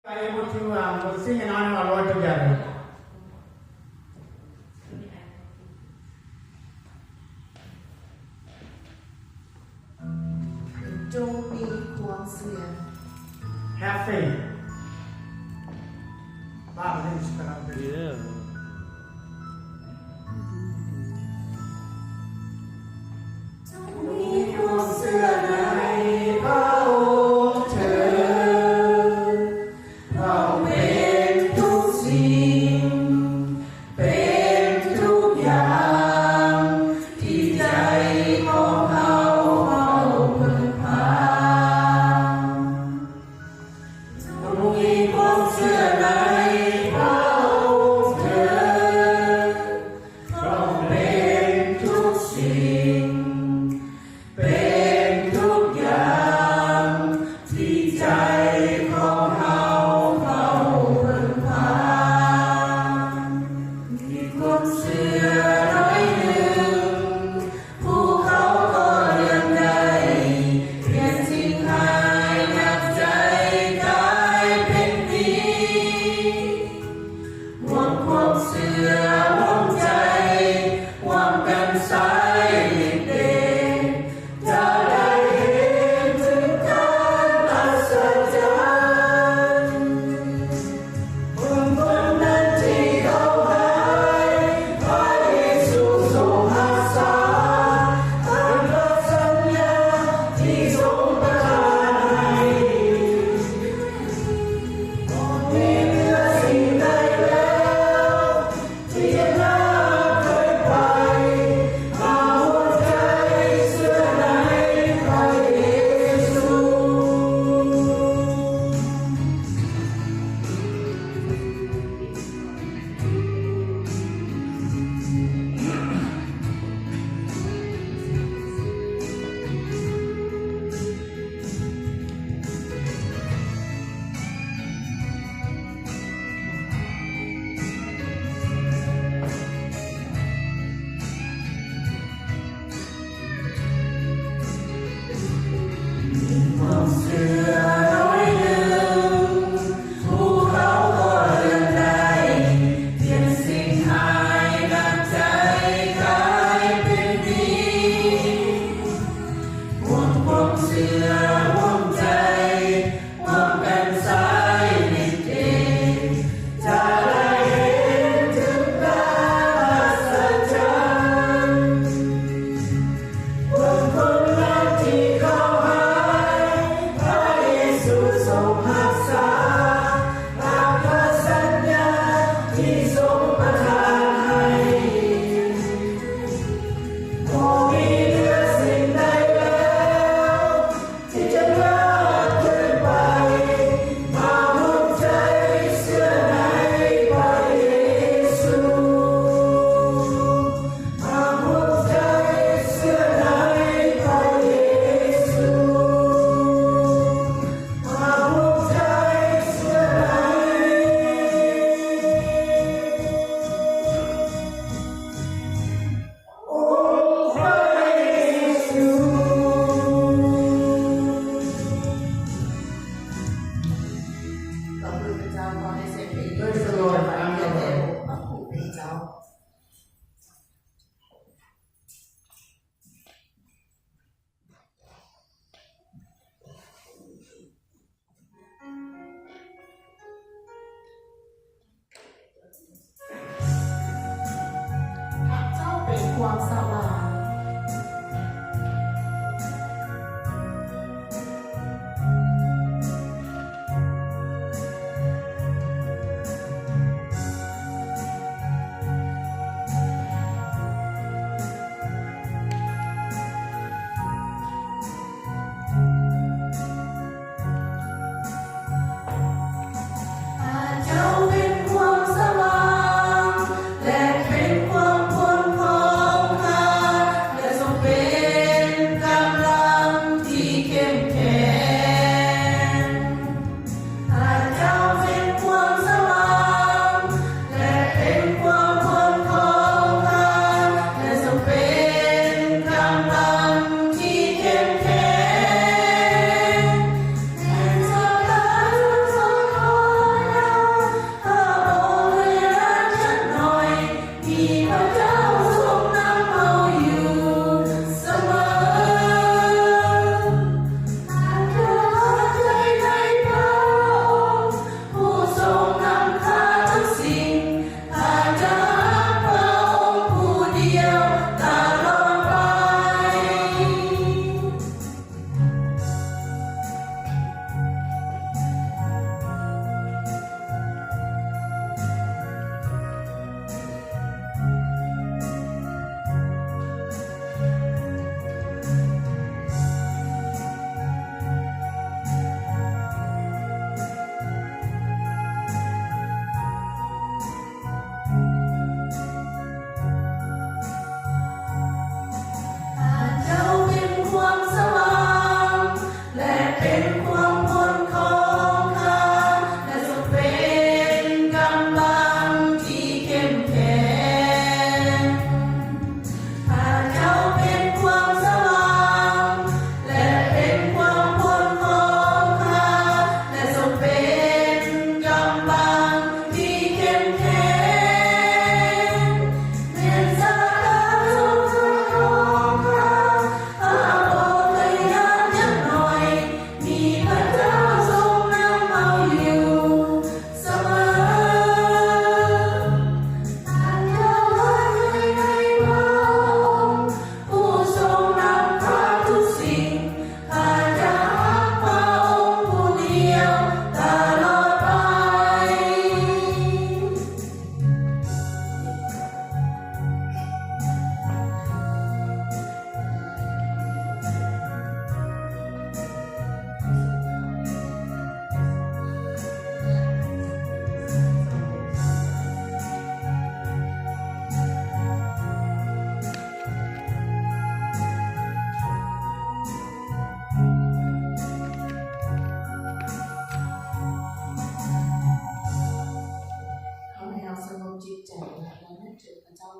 Are able to, um, we'll sing an honor our Lord together. ຈົ່ງມີຄວາມເຊື່ອ. Have faith. Bob, I think you should come up here. Yeah. ຈົ່ງມີຄວາມເຊື່ອໃນພະອົງເທີ້ ພະອົງເປັນທຸກສິ່ງ ເປັນທຸກຢ່າງ ທີ່ໃຈຂອງເຮົາເຝົ້າເພິ່ງພາ. ຈົ່ງມີຄວາມເຊື່ອໃນພະອົງເທີ້ ພະອົງເປັນທຸກສິ່ງ ເປັນທຸກຢ່າງ ທີ່ໃຈຂອງເຮົາເຝົ້າເພິ່ງພາ. ມີຄວາມເຊື່ອໜ້ອຍໜຶ່ງ ພວກເຂົາກໍເລື່ອນໄດ້ ປ່ຽນສິ່ງຮ້າຍໜັກໃຈກາຍເປັນດີ. ຮ່ວມຄວາມເຊື່ອຮ່ວມໃຈ ຮ່ວມກັນໃຊ້ລິດເດດ ຈະໄດ້ເຫັນເຖິງການອັດສະຈັນ. ເບິ່ງຄົນນັ້ນທີ່ເຂົາຫາຍ ພະເຢຊູຊົງຮັກສາ ຕາມພະສັນຍາທີ່ຊົງປະທານໃຫ້. ບໍ່ມີເຫຼືອສິ່ງໃດແລ້ວ ທີ່ຈະນາເກີນໄປ ມາຫົວໃຈເຊື່ອໃນພະເຢຊູ. ມີຄວາມເຊື່ອໜ້ອຍໜຶ່ງ ພວກເຂົາກໍເລື່ອນໄດ້ ປ່ຽນສິ່ງຮ້າຍໜັກໃຈກາຍເປັນດີ. ຮ່ວມຄວາມເຊື່ອຮ່ວມໃຈ ຮ່ວມກັນໃຊ້ລິດເດດ ຈະໄດ້ເຫັນເຖິງການອັດສະຈັນ. ເບິ່ງຄົນນັ້ນທີ່ເຂົາຫາຍ ພະເຢຊູຊົງຮັກສາ ຕາມພະສັນຍາທີ່ຊົງປະທານໃຫ້. ບໍ່ມີເຫຼືອສິ່ງໃດແລ້ວ ທີ່ຈະຍາກເກີນໄປ ມາຫົວໃຈເຊື່ອໃນພະເຢຊູ. ມາຫົວໃຈເຊື່ອໃນພະເຢຊູ. ມາຫົວໃຈເຊື່ອໃນ ຂອບຄຸນພະເຈົ້າ ຂໍໃຫ້ສຽງເພງ Praise the Lord. ຂອບຄຸນພະເຈົ້າ. ພະເຈົ້າເປັນຄວາມສະຫວ່າງ. ພະເຈົ້າເປັນຄວາມສະຫວ່າງ ແລະ ເປັນຄວາມພົ້ນຂອງເຮົາ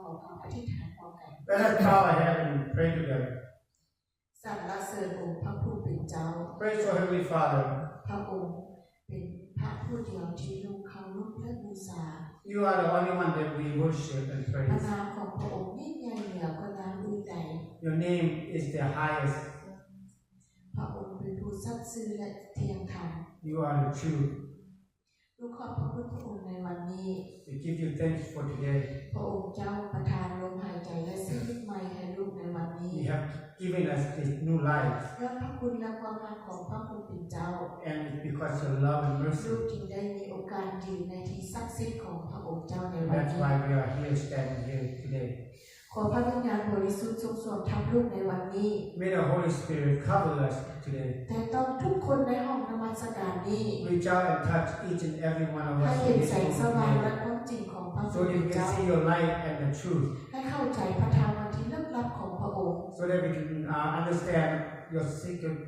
ຂອງເຮົາອະທິຖານພ້ອມກັນ. Let us bow our head and pray together. ສັນລະເສີນອົງພະຜູ້ເປັນເຈົ້າ. Praise our Heavenly Father. ພະອົງເປັນພະຜູ້ດຽວທີ່ລູກເຄົາລົບ ແລະ ບູຊາ. You are the only one that we worship and praise. ພະນາມຂອງພະອົງຍິ່ງໃຫຍ່ເໜືອກວ່ານາມອື່ນໃດ. Your name is the highest. ພະອົງເປັນຜູ້ສັດຊື່ ແລະ ທ່ຽງທຳ. You are the truth. ລູກຂອບພະຄຸນພະອົງໃນວັນນີ້. We give you thanks for today. ພະອົງເຈົ້າປະທານລົມຫາຍໃຈ ແລະ ຊີວິດໃໝ່ໃຫ້ລູກໃນວັນນີ້. You have given us this new life. ຍ້ອນພະຄຸນ ແລະ ຄວາມຮັກຂອງພະຜູ້ເປັນເຈົ້າ. And because your love and mercy. ລູກຈຶ່ງໄດ້ມີໂອກາດຢືນໃນທີ່ສັກສິດຂອງພະອົງເຈົ້າໃນວັນນີ້. That's why we are here, standing here today. ຂໍພະວິນຍານບໍລິສຸດຊົງຊ່ວງທັບລູກໃນວັນນີ້. May the Holy Spirit cover us today. ແຕະຕ້ອງທຸກຄົນໃນຫ້ອງນະມັດສະການນີ້. Reach out and touch each and every one of us in this room today. ໃຫ້ເຫັນແສງສະຫວ່າງ ແລະ ຄວາມຈິງຂອງພະຜູ້ເປັນເຈົ້າ. So that we can see your light and the truth. ໃຫ້ເຂົ້າໃຈພະທຳອັນທີ່ເລິກລັບຂອງພະອົງ. So that we can, uh, understand your secret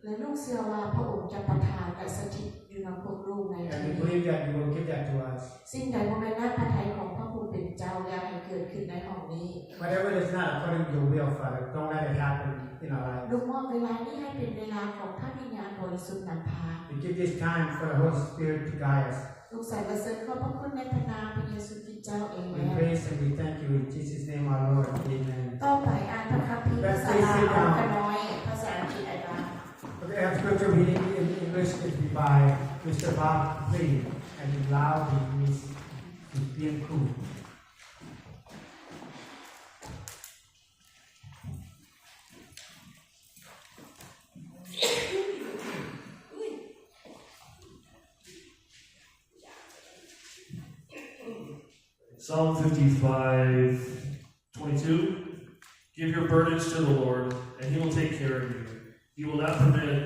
ແລະ ລູກເຊື່ອວ່າພະອົງຈະປະທານ ແລະ ສະຖິດຢູ່ນຳພວກລູກໃນທີ່ນີ້. And we believe that you will give that to us. ສິ່ງໃດບໍ່ແມ່ນນ້ຳພະໄທຂອງພະຜູ້ເປັນເຈົ້າ ຢ່າໃຫ້ເກີດຂຶ້ນໃນຫ້ອງນີ້. Whatever is not according to your will, Father, don't let it happen in our lives. ລູກມອບເວລານີ້ໃຫ້ເປັນເວລາຂອງພະວິນຍານບໍລິສຸດນຳພາ. We give this time for the Holy Spirit to guide us. ລູກສັນລະເສີນຂອບພະຄຸນໃນພະນາມພະເຢຊູຄຣິດເຈົ້າເອເມນ. We praise and we thank you in Jesus' name, our Lord. Amen. ຕໍ່ໄປອ່ານພະຄຳພີພາສາລາວຂະນ້ອຍ ພາສາອັງກິດອາຈານ. Okay, I have scripture reading in English. It will be by Mister Bob Lee, and in Lao, it means Pi Pien Khu. Psalm fifty-five twenty-two. Give your burdens to the Lord, and he will take care of you. He will not permit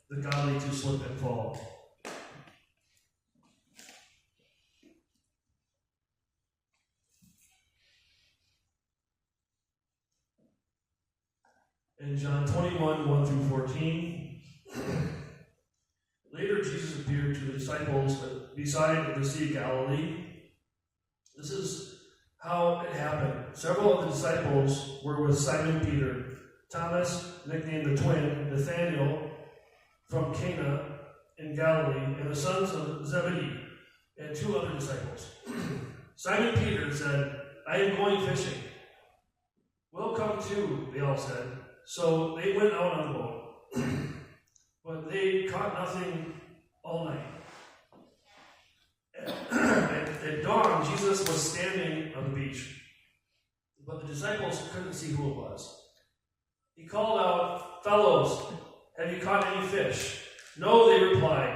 the godly to slip and fall. In John twenty-one, one through fourteen, later Jesus appeared to the disciples beside the Sea of Galilee. This is how it happened. Several of the disciples were with Simon Peter, Thomas, nicknamed the twin, Nathanael from Cana in Galilee, and the sons of Zebedee, and two other disciples. Simon Peter said, "I am going fishing." "We'll come too," they all said. So they went out on the boat. But they caught nothing all night. At, at dawn, Jesus was standing on the beach, but the disciples couldn't see who it was. He called out, "Fellows, have you caught any fish?" "No," they replied.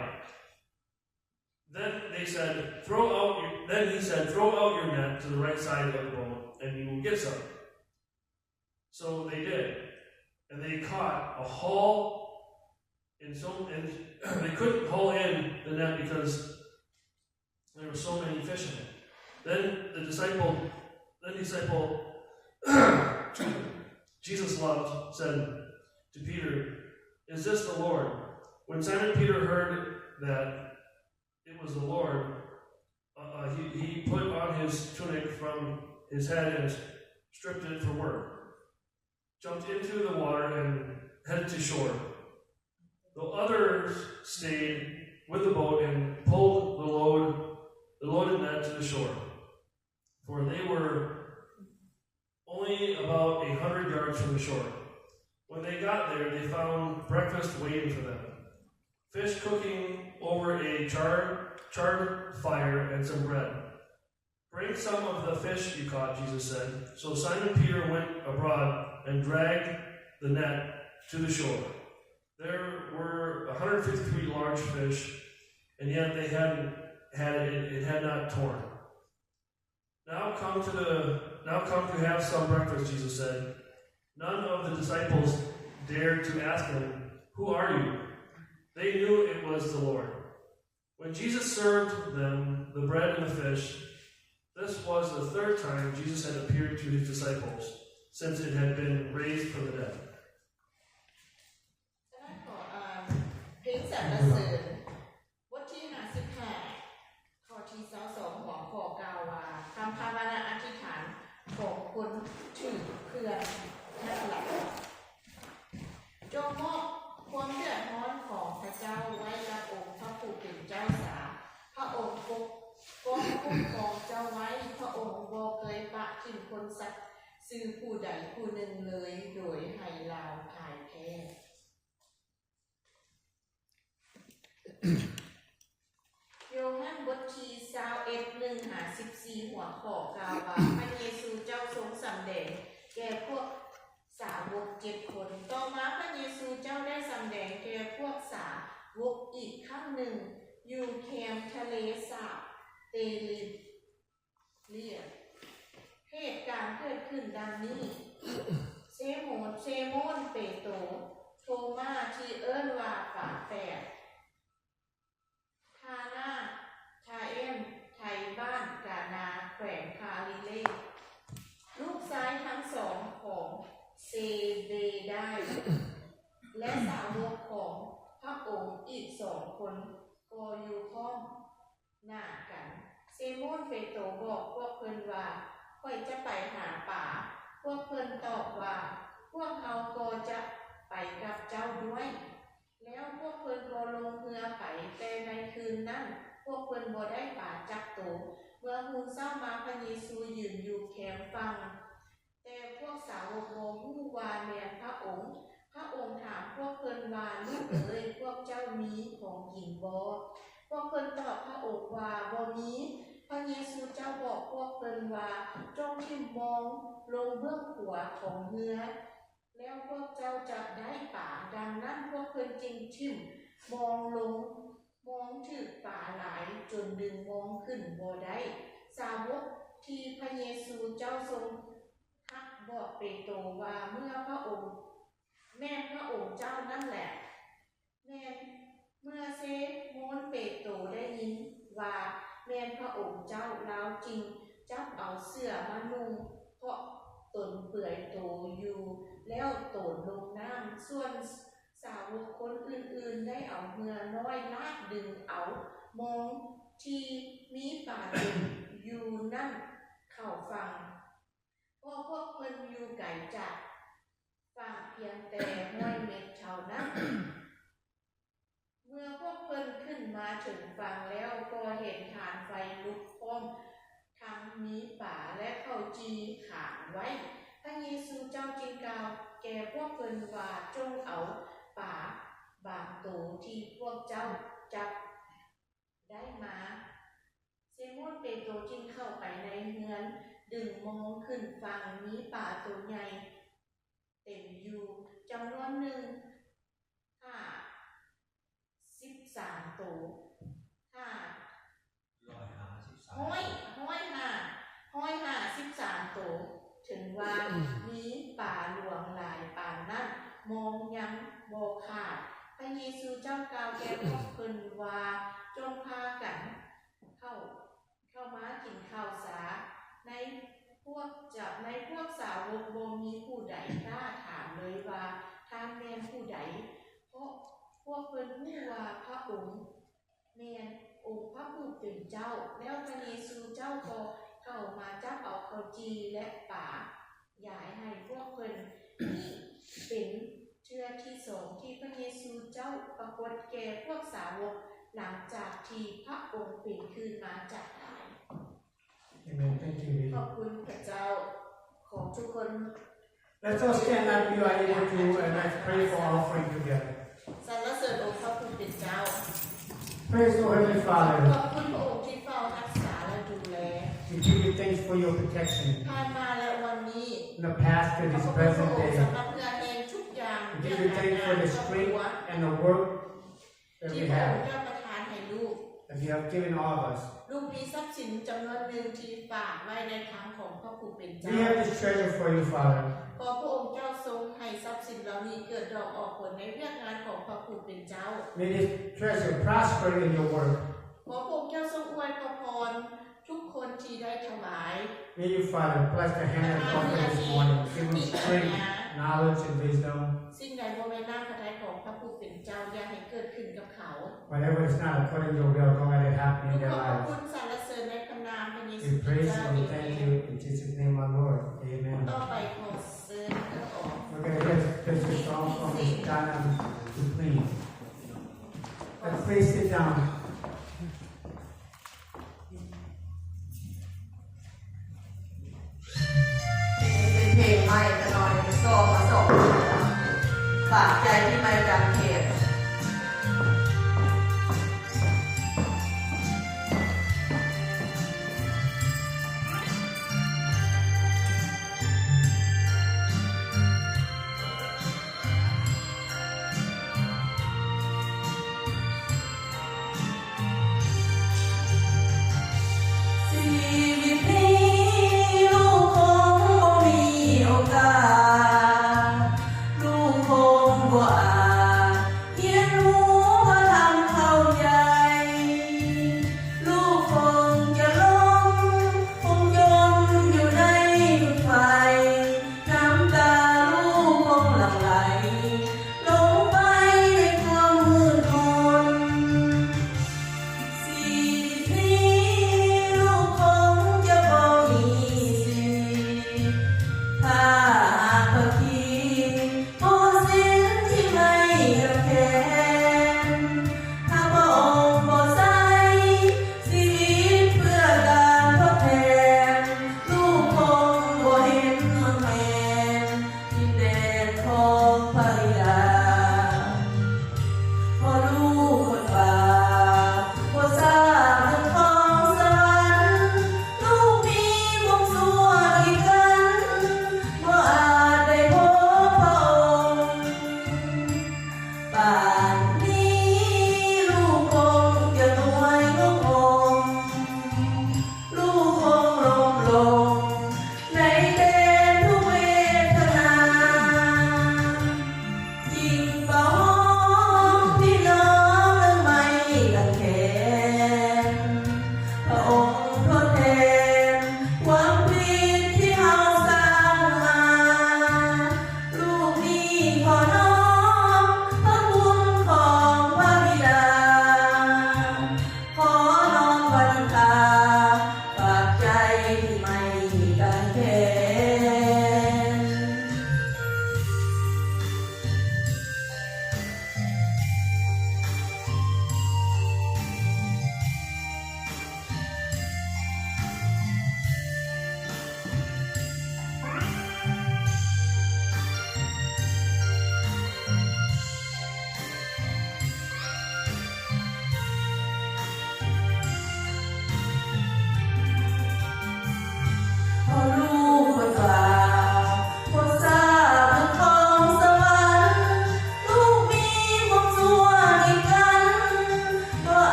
Then they said, "Throw out your," then he said, "Throw out your net to the right side of the boat, and you will get some." So they did, and they caught a haul, and so, and they couldn't haul in the net because there were so many fish in it. Then the disciple, then disciple Jesus loved said to Peter, "Is this the Lord?" When Simon Peter heard that it was the Lord, uh, uh, he, he put on his tunic from his head and stripped it for work, jumped into the water and headed to shore. The others stayed with the boat and pulled the load, the loaded net to the shore, for they were only about a hundred yards from the shore. When they got there, they found breakfast waiting for them. Fish cooking over a charred, charred fire and some bread. "Bring some of the fish you caught," Jesus said. So Simon Peter went abroad and dragged the net to the shore. There were a hundred fifty-three large fish, and yet they hadn't had it, it had not torn. Now come to the, now come to have some breakfast, Jesus said. None of the disciples dared to ask him, "Who are you?" They knew it was the Lord. When Jesus served them the bread and the fish, this was the third time Jesus had appeared to his disciples since it had been raised from the dead. ສະນັ້ນ ຂໍອ່ານເພງສັນລະເສີນ ບົດທີຫ້າສິບຫ້າ ຂໍ້ທີຊາວສອງ ຫົວຂໍ້ກ່າວວ່າ ຄຳພາວະນາອະທິຖານ ກອງຄຸ້ມຄອງເຈົ້າໄວ້, ພະອົງບໍ່ເຄີຍປະຖິ້ມຄົນສັກຊື່ຜູ້ໃດຜູ້ໜຶ່ງເລີຍ ໂດຍໃຫ້ລາວພ່າຍແພ້. ໂຍຮັນບົດທີຊາວເອັດ ໜຶ່ງຫາສິບສີ່ ຫົວຂໍ້ກ່າວວ່າ ພະເຢຊູເຈົ້າຊົງສຳແດງແກ່ພວກສາວົກເຈັດຄົນ. ຕໍ່ມາພະເຢຊູເຈົ້າໄດ້ສຳແດງແກ່ພວກສາວົກອີກຄັ້ງໜຶ່ງ ຢູ່ແຄມທະເລສາບເຕລິບ ເລຍ. ເຫດການເກີດຂຶ້ນດັ່ງນີ້, ເຊໂມນ, ເຊໂມນເປໂຕ, ໂທມາທີ່ເອີ້ນວ່າຝາແຝດ, ທານາທາເອນ ໄທບ້ານການາ ແຂວງກາລິເລ, ລູກຊາຍທັງສອງຂອງເຊເບດາຍ ແລະ ສາວົກຂອງພະອົງອີກສອງຄົນກໍຢູ່ພ້ອມ ໜ້າກັນ. ຊີໂມນເປໂຕບອກພວກເພິ່ນວ່າ, ຂ້ອຍຈະໄປຫາປາ. ພວກເພິ່ນຕອບວ່າ, ພວກເຮົາກໍຈະໄປກັບເຈົ້າດ້ວຍ. ແລ້ວພວກເພິ່ນກໍລົງເຮືອໄປ, ແຕ່ໃນຄືນນັ້ນພວກເພິ່ນບໍ່ໄດ້ປາຈັກໂຕ. ເມື່ອຮຸ່ນເຊົ້າມາ, ພະເຢຊູຢືນຢູ່ແຄມຝັ່ງ. ແຕ່ພວກສາວົກບໍ່ຮູ້ວ່າແມ່ນພະອົງ. ພະອົງຖາມພວກເພິ່ນວ່າ, ລູກເອີຍ, ພວກເຈົ້າມີຂອງກິນບໍ່? ພວກເພິ່ນຕອບພະອົງວ່າ, ບໍ່ມີ. ພະເຢຊູເຈົ້າບອກພວກເພິ່ນວ່າ, ຈົ່ງຖິ້ມມອງລົງເບື້ອງຂວາຂອງເຮືອ, ແລ້ວພວກເຈົ້າຈະໄດ້ປາ. ດັ່ງນັ້ນພວກເພິ່ນຈຶ່ງຖິ້ມມອງລົງ, ມອງຖືກປາຫຼາຍຈົນດຶງມອງຂຶ້ນບໍ່ໄດ້. ສາວົກທີ່ພະເຢຊູເຈົ້າຊົງ ຮັກບອກເປໂຕວ່າ, ເມື່ອພະອົງ, ແມ່ນພະອົງເຈົ້ານັ້ນແຫຼະ. ແມ່ນເມື່ອຊີໂມນເປໂຕໄດ້ຍິນວ່າແມ່ນພະອົງເຈົ້າ, ລາວຈຶ່ງຈັບເອົາເສື້ອມານຸ່ງ, ເພາະຕົນເປືອຍໂຕຢູ່, ແລ້ວໂຕນລົງນ້ຳ. ສ່ວນສາວົກຄົນອື່ນໆໄດ້ເອົາເຮືອນ້ອຍລາກດຶງເອົາມອງທີ່ມີປາເຕັມຢູ່ນັ້ນເຂົ້າຝັ່ງ. ເພາະພວກເພິ່ນຢູ່ໄກຈາກຝັ່ງພຽງແຕ່ຮ້ອຍເມັດເທົ່ານັ້ນ. ເມື່ອພວກເພິ່ນຂຶ້ນມາເຖິງຝັ່ງແລ້ວ, ກໍເຫັນຖານໄຟລຸກພ້ອມທັງມີປາ ແລະ ເຂົ້າຈີ່ຂາງໄວ້. ພະເຢຊູເຈົ້າຈຶ່ງກ່າວແກ່ພວກເພິ່ນວ່າ, ຈົ່ງເອົາປາບາງໂຕທີ່ພວກເຈົ້າຈັບ ໄດ້ມາ. ຊີໂມນເປໂຕຈຶ່ງເຂົ້າໄປໃນເຮືອນ, ດຶງມອງຂຶ້ນຝັ່ງ, ມີປາໂຕໃຫຍ່ເຕັມຢູ່, ຈຳນວນໜຶ່ງ ຫ້າສິບສາມໂຕ, ຫ້າ ຮ້ອຍຫ້າສິບສາມ ຮ້ອຍ ຮ້ອຍຫ້າ ຮ້ອຍຫ້າສິບສາມໂຕ. ເຖິງວ່າມີປາຫຼວງຫຼາຍປານນັ້ນ, ມອງຍັງບໍ່ຂາດ. ພະເຢຊູເຈົ້າກ່າວແກ່ພວກເພິ່ນວ່າ, ຈົ່ງພາກັນເຂົ້າ, ເຂົ້າມາກິນເຂົ້າຊາ. ໃນພວກຈະ, ໃນພວກສາວົກບໍ່ມີຜູ້ໃດກ້າຖາມເລີຍວ່າ, ທ່ານແມ່ນຜູ້ໃດ? ເພາະພວກເພິ່ນຮູ້ວ່າພະອົງ ແມ່ນອົງພະຜູ້ເປັນເຈົ້າ. ແລ້ວພະເຢຊູເຈົ້າກໍເຂົ້າມາຈັບເອົາເຂົ້າຈີ່ ແລະ ປາຢາຍໃຫ້ພວກເພິ່ນ. ນີ້ເປັນເທື່ອທີສອງທີ່ພະເຢຊູເຈົ້າປາກົດແກ່ພວກສາວົກ ຫຼັງຈາກທີ່ພະອົງເປັນຄືນມາຈາກຕາຍ. Amen. Thank you, Lee. ຂອບຄຸນພະເຈົ້າ. ຂໍທຸກຄົນ Let's all stand up if you are able to, and let's pray for offering together. ສັນລະເສີນອົງພະຜູ້ເປັນເຈົ້າ. Praise the Heavenly Father. ຂອບຄຸນພະອົງທີ່ເຝົ້າຮັກສາ ແລະ ດູແລ. We give you thanks for your protection. ຜ່ານມາ ແລະ ວັນນີ້. In the past to this present day. ຂອບຄຸນພະອົງສຳລັບເຮືອແຮງທຸກຢ່າງ. We give you thanks for the strength and the work that we have, ທີ່ພະອົງເຈົ້າປະທານໃຫ້ລູກ. That you have given all of us. ລູກມີຊັບສິນຈຳນວນໜຶ່ງທີ່ຝາກໄວ້ໃນຄັງຂອງພະຜູ້ເປັນເຈົ້າ. We have this treasure for you, Father. ຂໍພະອົງເຈົ້າຊົງໃຫ້ຊັບສິນເຫຼົ່ານີ້ເກີດດອກອອກຜົນໃນວຽກງານຂອງພະຜູ້ເປັນເຈົ້າ. May this treasure prosper in your work. ຂໍພະອົງເຈົ້າຊົງອວຍພະພອນ ທຸກຄົນທີ່ໄດ້ຖວາຍ. May you, Father, bless the hand that offered this morning. Give them strength, knowledge, and wisdom. ສິ່ງໃດບໍ່ແມ່ນນ້ຳພະໄທຂອງພະຜູ້ເປັນເຈົ້າ, ຢ່າໃຫ້ເກີດຂຶ້ນກັບເຂົາ. Whatever is not according to your will, don't let it happen in their lives. ລູກຂໍຂອບພະຄຸນ ສັນລະເສີນໃນພະນາມພະເຢຊູຄຣິສເຈົ້າ. We praise you and thank you in Jesus' name, our Lord. Amen. ຕໍ່ໄປຂໍເຊີນເອື້ອອອກ. We're gonna hear a special song from Miss Donna McLean. Let's please sit down.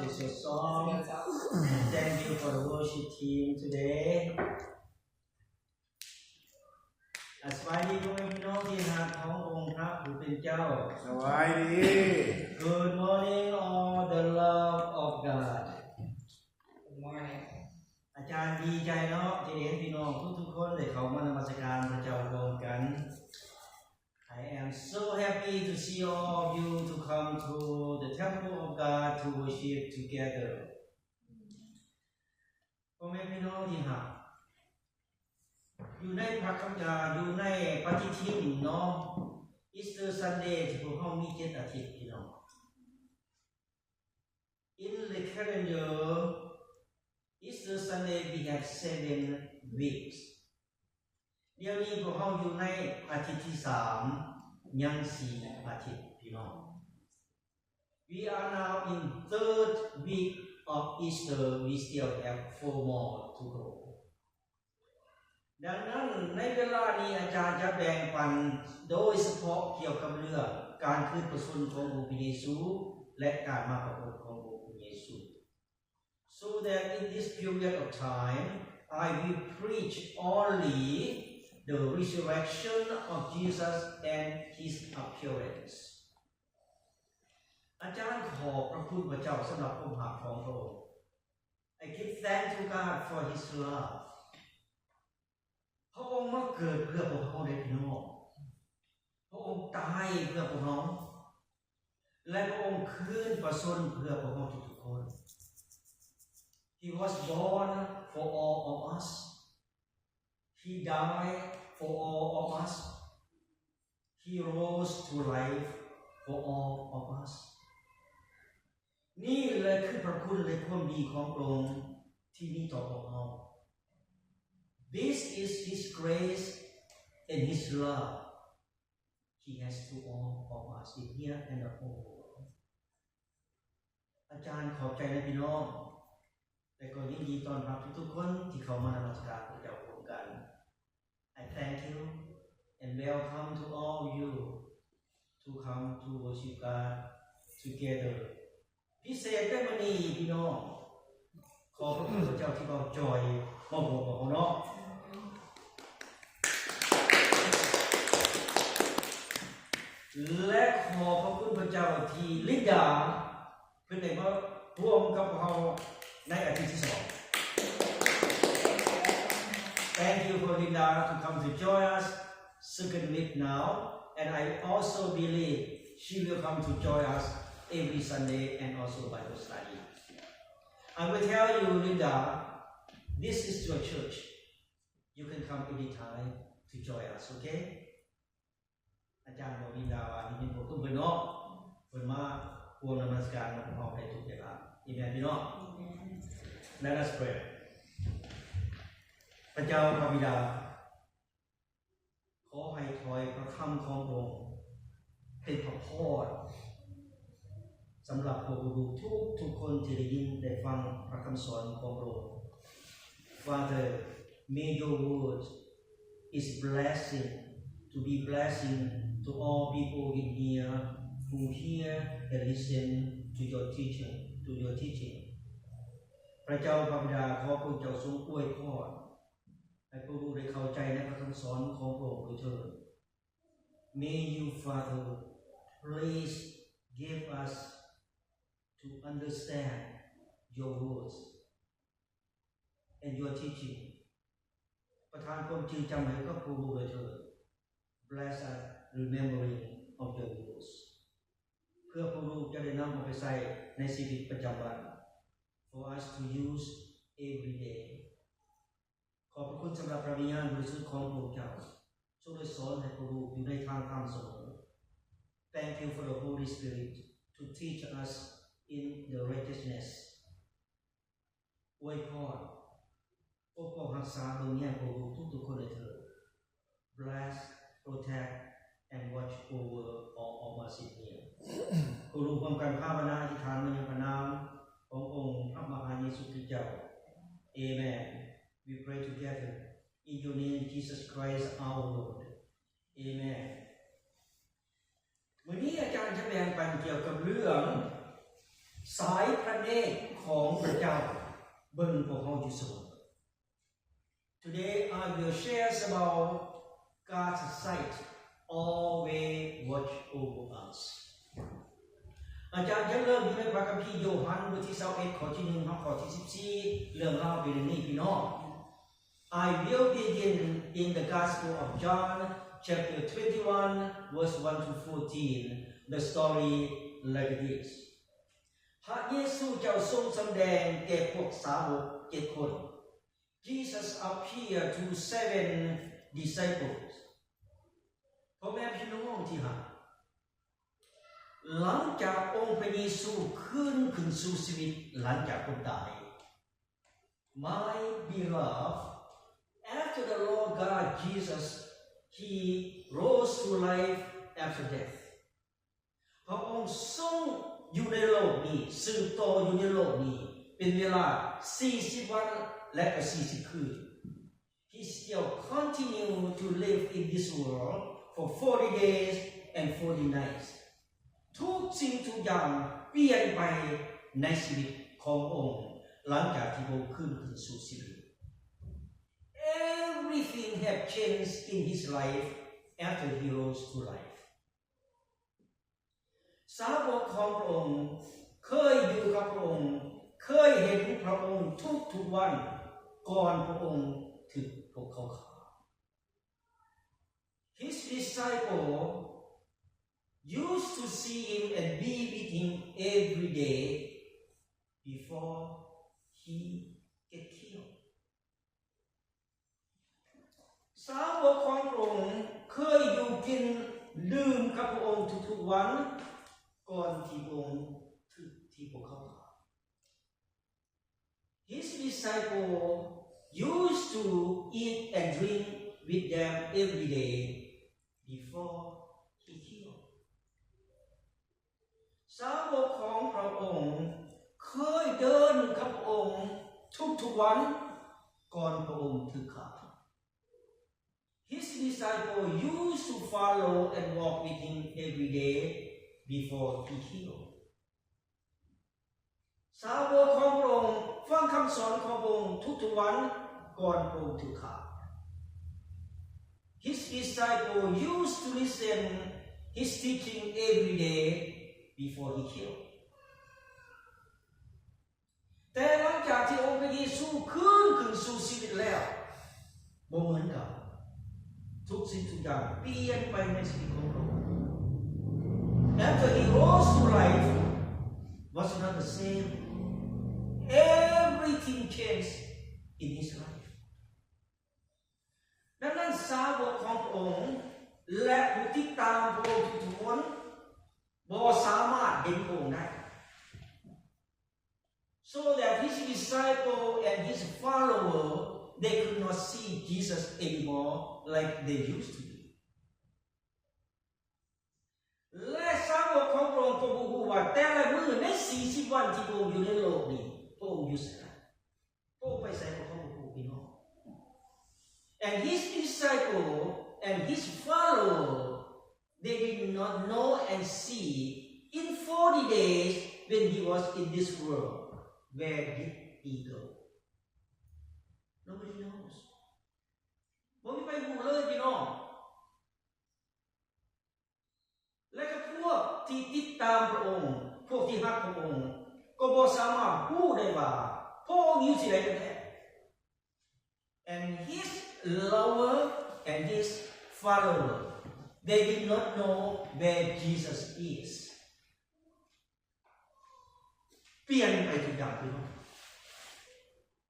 This is your song. Thank you for the worship team today. ສະບາຍດີ ພໍ່ແມ່ພີ່ນ້ອງທີ່ຮັກຂອງອົງພະຜູ້ເປັນເຈົ້າ. ສະບາຍດີ. Good morning, all the love of God. Good morning. ອາຈານດີໃຈເນາະ ທີ່ໄດ້ເຫັນພີ່ນ້ອງທຸກໆຄົນໄດ້ເຂົ້າມານະມັດສະການພະເຈົ້າຮ່ວມກັນ. I am so happy to see all of you to come to the temple of God to worship together. ພໍ່ແມ່ພີ່ນ້ອງທີ່ຮັກ, ຢູ່ໃນພະຄຳ ອາ ຢູ່ໃນປະຕິທິນເນາະ, Easter Sunday ທີ່ພວກເຮົາມີເຈັດອາທິດ ພີ່ນ້ອງ. In the calendar, Easter Sunday we have seven weeks. ດຽວນີ້ພວກເຮົາຢູ່ໃນອາທິດທີສາມ ຍັງສີ່ອາທິດ ພີ່ນ້ອງ. We are now in third week of Easter. We still have four more to go. ດັ່ງນັ້ນ ໃນເວລານີ້ອາຈານຈະແບ່ງປັນໂດຍສະເພາະກ່ຽວກັບເລື່ອງການຄືນພະຊົນຂອງອົງພະເຢຊູ ແລະ ການມາປາກົດຂອງອົງພະເຢຊູ. So that in this period of time, I will preach only the resurrection of Jesus and his appearance. ອາຈານຂອບພະຄຸນພະເຈົ້າສຳລັບຄວາມຮັກຂອງພະອົງ. I give thanks to God for his love. ພະອົງມາເກີດເພື່ອພວກເຮົາເດ້ ພີ່ນ້ອງ. ພະອົງຕາຍເພື່ອພວກເຮົາ ແລະ ພະອົງຄືນພະຊົນເພື່ອພວກເຮົາທຸກໆຄົນ. He was born for all of us. He died for all of us. He rose to life for all of us. ນີ້ແຫຼະຄືພະຄຸນ ແລະ ຄວາມດີຂອງພະອົງທີ່ມີຕໍ່ພວກເຮົາ. This is his grace and his love he has to all of us in here and the whole world. ອາຈານຂອບໃຈນະພີ່ນ້ອງ ແລະ ກໍຍິນດີຕ້ອນຮັບທຸກໆຄົນທີ່ເຂົ້າມານະມັດສະການພະເຈົ້າຮ່ວມກັນ. I thank you and welcome to all you to come to worship God together. ພິເສດໃນມື້ນີ້ພີ່ນ້ອງ ຂອບພະຄຸນພະເຈົ້າທີ່ເວົ້າຈ່ອຍມາຮ່ວມກັບເຮົາເນາະ ແລະ ຂອບພະຄຸນພະເຈົ້າທີ່ລິນດາ ເພິ່ນໄດ້ມາຮ່ວມກັບພວກເຮົາໃນອາທິດທີສອງ. Thank you for Linda to come to join us second week now, and I also believe she will come to join us every Sunday and also Bible study. I will tell you, Linda, this is your church. You can come anytime to join us, okay? ອາຈານບອກລິນດາວ່າ ນີ້ເປັນພວກເພິ່ນເນາະ ເພິ່ນມາຮ່ວມນະມັດສະການນຳພວກເຮົາໄດ້ທຸກເວລາ. ເອເມນ ພີ່ນ້ອງ. Let us pray. ພະເຈົ້າພະບິດາ ຂໍໃຫ້ຖ້ອຍພະຄຳຂອງພະອົງເປັນພະພອນ ສຳລັບພວກລູກທຸກໆຄົນທີ່ໄດ້ຍິນໄດ້ຟັງພະຄຳສອນຂອງພະອົງ. Father, may your word is blessing, to be blessing to all people in here who hear and listen to your teaching, to your teaching. ພະເຈົ້າພະບິດາ ຂໍພະອົງເຈົ້າຊົງອວຍພອນ ໃຫ້ພວກລູກໄດ້ເຂົ້າໃຈໃນພະຄຳສອນຂອງພະອົງດ້ວຍເທີ້ນ. May you, Father, please give us to understand your words and your teaching. ປະທານຄວາມຈື່ຈຳໃຫ້ກັບພວກລູກດ້ວຍເທີ້ນ. Bless us remembering of your words. ເພື່ອພວກລູກຈະໄດ້ນຳເອົາໄປໃຊ້ໃນຊີວິດປະຈຳວັນ. For us to use every day. ຂອບພະຄຸນສຳລັບພະວິນຍານບໍລິສຸດຂອງພະອົງເຈົ້າ ຊົງໄດ້ສອນໃຫ້ພວກລູກຢູ່ໃນທາງທຳສະເໝີ. Thank you for the Holy Spirit to teach us in the righteousness. ອວຍພອນ ປົກປ້ອງຮັກສາເບິ່ງແຍງພວກລູກທຸກໆຄົນໃຫ້ເທີ້ນ. Bless, protect, and watch over all of us in here. ພວກລູກຮ່ວມກັນພາວະນາອະທິຖານມາຍັງພະນາມຂອງອົງພະມະຫາເຢຊູຄຣິສເຈົ້າ. Amen. We pray together in your name, Jesus Christ our Lord. Amen. ມື້ນີ້ອາຈານຈະແບ່ງປັນກ່ຽວກັບເລື່ອງ ສາຍພະເນດຂອງພະເຈົ້າເບິ່ງພວກເຮົາຢູ່ສະເໝີ. Today I will share about God's sight always watch over us. ອາຈານຈະເລີ່ມຢູ່ໃນພະຄຳພີໂຍຮັນ ບົດທີຊາວເອັດ ຂໍ້ທີໜຶ່ງ ຫາຂໍ້ທີສິບສີ່ ເລື່ອງລາວເປັນດັ່ງນີ້ ພີ່ນ້ອງ. I will begin in the Gospel of John, chapter twenty-one, verse one to fourteen. The story like this. ພະເຢຊູເຈົ້າຊົງສຳແດງແກ່ພວກສາວົກເຈັດຄົນ. Jesus appeared to seven disciples. ພໍ່ແມ່ພີ່ນ້ອງທີ່ຮັກ, ຫຼັງຈາກອົງພະເຢຊູຄືນຂຶ້ນສູ່ຊີວິດຫຼັງຈາກຄົນຕາຍ, My beloved, after the Lord God Jesus, he rose to life after death. ພະອົງຊົງຢູ່ໃນໂລກນີ້, ສືບຕໍ່ຢູ່ໃນໂລກນີ້ ເປັນເວລາສີ່ສິບວັນ ແລະ ກໍສີ່ສິບຄືນ. He still continue to live in this world for forty days and forty nights. ທຸກສິ່ງທຸກຢ່າງປ່ຽນໄປໃນຊີວິດຂອງພະອົງ ຫຼັງຈາກທີ່ພະອົງຄືນຂຶ້ນສູ່ຊີວິດ. Everything had changed in his life after he rose to life. ສາວົກຂອງພະອົງເຄີຍຢູ່ກັບພະອົງ, ເຄີຍເຫັນພະອົງທຸກໆວັນ ກ່ອນພະອົງຖືກພວກເຂົາຂ້າ. His disciple used to see him and be with him every day before he get killed. ສາວົກຂອງພະອົງເຄີຍຢູ່ກິນດື່ມກັບພະອົງທຸກໆວັນ ກ່ອນທີ່ພະອົງຖືກທີ່ພວກເຂົາຂ້າ. His disciple used to eat and drink with them every day before he killed. ສາວົກຂອງພະອົງເຄີຍເດີນກັບພະອົງທຸກໆວັນ ກ່ອນພະອົງຖືກຂ້າ. His disciple used to follow and walk with him every day before he killed. ສາວົກຂອງພະອົງຟັງຄຳສອນຂອງພະອົງທຸກໆວັນ ກ່ອນພະອົງຖືກຂ້າ. His disciple used to listen his teaching every day before he killed. ແຕ່ຫຼັງຈາກທີ່ອົງພະເຢຊູຄືນຂຶ້ນສູ່ຊີວິດແລ້ວ ບໍ່ເໝືອນເກົ່າ. ທຸກສິ່ງທຸກຢ່າງປ່ຽນໄປໃນຊີວິດຂອງພະອົງ. After he rose to life, was not the same. Everything changed in his life. ດັ່ງນັ້ນ ສາວົກຂອງພະອົງ ແລະ ຜູ້ຕິດຕາມພະອົງທຸກໆຄົນ ບໍ່ສາມາດເຫັນພະອົງໄດ້. So that his disciple and his follower, they could not see Jesus anymore like they used to do. ແລະ ສາວົກຂອງພະອົງກໍບໍ່ຮູ້ວ່າ ແຕ່ລະມື້ໃນສີ່ສິບວັນທີ່ພະອົງຢູ່ໃນໂລກນີ້ ພະອົງຢູ່ໃສ? ພະອົງໄປໃສ ພວກເຂົາບໍ່ຮູ້ ພີ່ນ້ອງ. And his disciple and his follower, they did not know and see in forty days when he was in this world, where did he go? Nobody knows. ບໍ່ມີໃຜຮູ້ເລີຍ ພີ່ນ້ອງ. ແລະ ກໍພວກທີ່ຕິດຕາມພະອົງ, ພວກທີ່ຮັກພະອົງ ກໍບໍ່ສາມາດຮູ້ໄດ້ວ່າ ພະອົງຢູ່ທີ່ໃດກັນແທ້. And his lover and his follower, they did not know where Jesus is. ປ່ຽນໄປທຸກຢ່າງ ພີ່ນ້ອງ.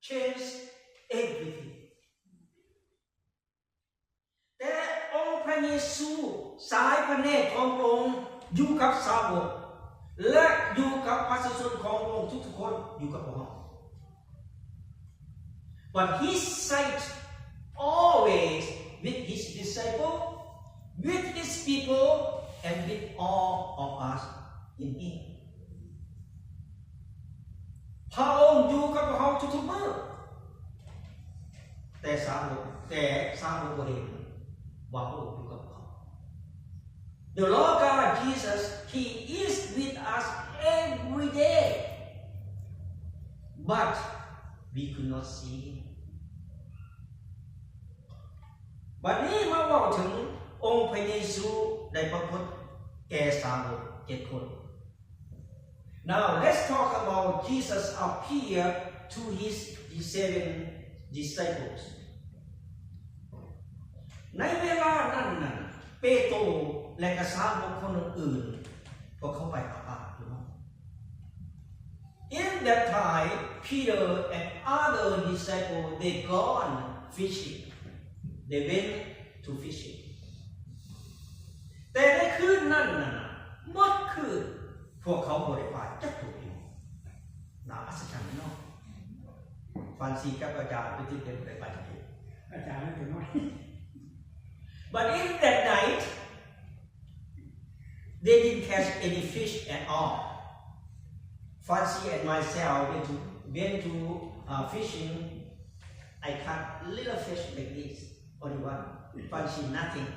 Change everything. ແຕ່ອົງພະເຢຊູ, ສາຍພະເນດຂອງພະອົງຢູ່ກັບສາວົກ ແລະ ຢູ່ກັບປະຊາຊົນຂອງພະອົງທຸກໆຄົນ ຢູ່ກັບພວກເຮົາ. But his sight always with his disciple, with his people, and with all of us in him. ພະອົງຢູ່ກັບພວກເຮົາທຸກໆມື້, ແຕ່ສາວົກ, ແຕ່ສາວົກບໍ່ເຫັນວ່າພະອົງຢູ່ກັບພວກເຮົາ. The Lord God Jesus, he is with us every day. but we could not see him. ບັດນີ້ມາເວົ້າເຖິງອົງພະເຢຊູໄດ້ປາກົດແກ່ສາວົກເຈັດຄົນ. Now let's talk about Jesus appear to his seven disciples. ໃນເວລານັ້ນນັ້ນ ເປໂຕ ແລະກະສາວົກຄົນອື່ນໆ ພວກເຂົາໄປຫາປາຢູ່ເນາະ. In that time, Peter and other disciples, they gone fishing. They went to fishing. ແຕ່ໃນຄືນນັ້ນນະ ໝົດຄືນ ພວກເຂົາບໍ່ໄດ້ປາຈັກໂຕ. ໜ້າອັດສະຈັນເນາະ. ຟານຊີກັບອາຈານໄປຕິດເດັດໄປປາຈັກໂຕ. ອາຈານນັ້ນເປັນນ້ອຍ. But in that night, they didn't catch any fish at all. Fancy and myself went to, went to, uh, fishing. I caught little fish like this, only one. Fancy nothing.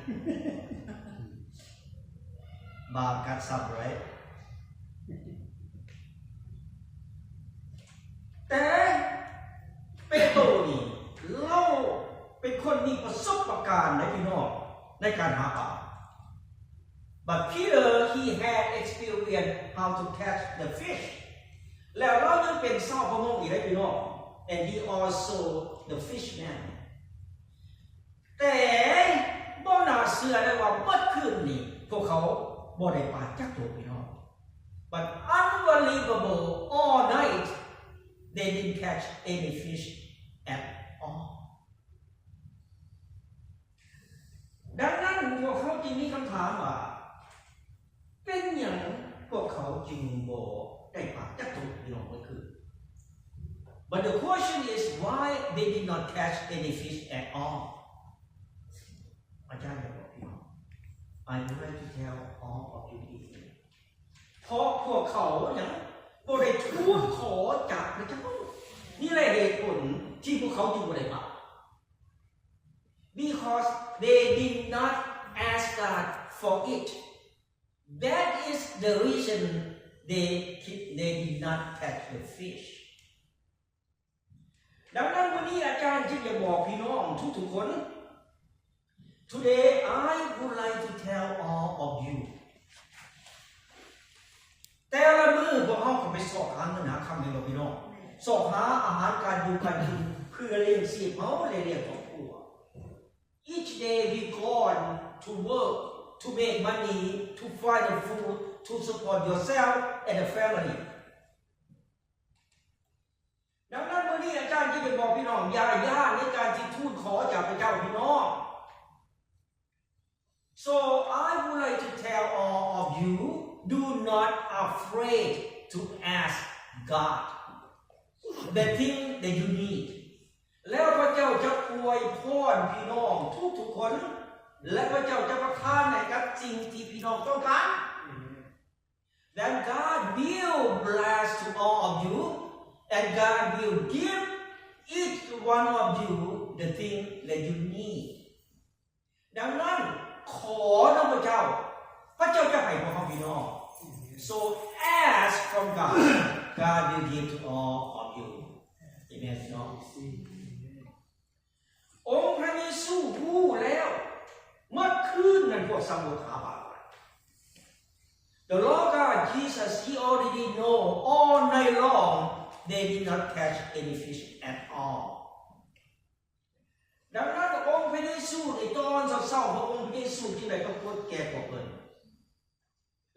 ບາບກັດຊັບ right? ແຕ່ເປໂຕນີ້ ລາວເປັນຄົນມີປະສົບປະການໃດພີ່ນ້ອງ ໃນການຫາປາ. But Peter, he had experience how to catch the fish. ແລ້ວລາວຍັງເປັນຊາວປະມົງອີກໃດພີ່ນ້ອງ and he also the fisherman. ແຕ່ບໍ່ໜ້າເຊື່ອໄດ້ວ່າເບິດຄືນນີ້ ພວກເຂົາບໍ່ໄດ້ປາຈັກໂຕພີ່ນ້ອງ. But unbelievable, all night they didn't catch any fish at all. ດັ່ງນັ້ນພວກເຂົາຈຶ່ງມີຄຳຖາມວ່າ ເປັນຫຍັງພວກເຂົາຈຶ່ງບໍ່ໄດ້ປາຈັກໂຕພີ່ນ້ອງເບິດຄືນ? But the question is why they did not catch any fish at all. ອາຈານຢາກບອກພີ່ນ້ອງ I would like to tell all of you this thing. ເພາະພວກເຂົາຫຍັງ ບໍ່ໄດ້ທູນຂໍຈາກພະເຈົ້າ. ນີ້ແຫຼະເຫດຜົນທີ່ພວກເຂົາຈຶ່ງບໍ່ໄດ້ປາ. Because they did not ask God for it. That is the reason they, they did not catch the fish. ດັ່ງນັ້ນ ມື້ນີ້ອາຈານຈຶ່ງຈະບອກພີ່ນ້ອງທຸກໆຄົນ Today I would like to tell all of you. ແຕ່ລະມື້ພວກເຮົາກໍໄປຊອກຫາເງິນຫາຄຳ ແມ່ນບໍ່ພີ່ນ້ອງ? ຊອກຫາອາຫານການຢູ່ການກິນ ເພື່ອລ້ຽງຊີບເຮົາ ແລະ ລ້ຽງຄອບຄົວ. Each day we gone to work to make money to find the food to support yourself and the family. ດັ່ງນັ້ນ ມື້ນີ້ອາຈານຈຶ່ງຈະບອກພີ່ນ້ອງ ຢ່າຢ້ານໃນການທີ່ທູນຂໍຈາກພະເຈົ້າ ພີ່ນ້ອງ. So I would like to tell all of you, do not afraid to ask God the thing that you need. ແລ້ວພະເຈົ້າຈະອວຍພອນພີ່ນ້ອງທຸກໆຄົນ ແລະ ພະເຈົ້າຈະປະທານໃຫ້ກັບສິ່ງທີ່ພີ່ນ້ອງຕ້ອງການ. Then God will bless to all of you, and God will give each one of you the thing that you need. ດັ່ງນັ້ນ ຂໍນຳພະເຈົ້າ ພະເຈົ້າຈະໃຫ້ພວກເຮົາ ພີ່ນ້ອງ. So ask from God, God will give to all of you. ເອເມນ ພີ່ນ້ອງ. ອົງພະເຢຊູຮູ້ແລ້ວ ເມື່ອຄືນນັ້ນພວກສາວົກຫາປາ. The Lord God Jesus, he already know all night long they did not catch any fish at all. ດັ່ງນັ້ນ ອົງພະເຢຊູໃນຕອນເຊົ້າໆ ພະອົງພະເຢຊູຈຶ່ງໄດ້ປາກົດແກ່ພວກເພິ່ນ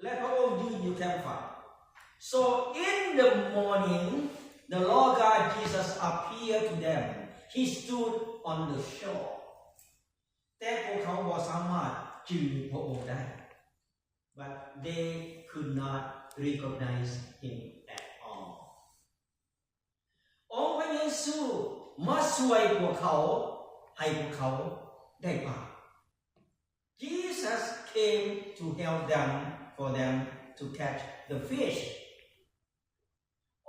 ແລະ ພະອົງຢືນຢູ່ແຄມຝັ່ງ. So in the morning, the Lord God Jesus appeared to them. He stood on the shore. ແຕ່ພວກເຂົາບໍ່ສາມາດຈື່ພະອົງໄດ້. But they could not recognize him at all. ອົງພະເຢຊູມາຊ່ວຍພວກເຂົາ ໃຫ້ພວກເຂົາໄດ້ປາ. Jesus came to help them, for them to catch the fish.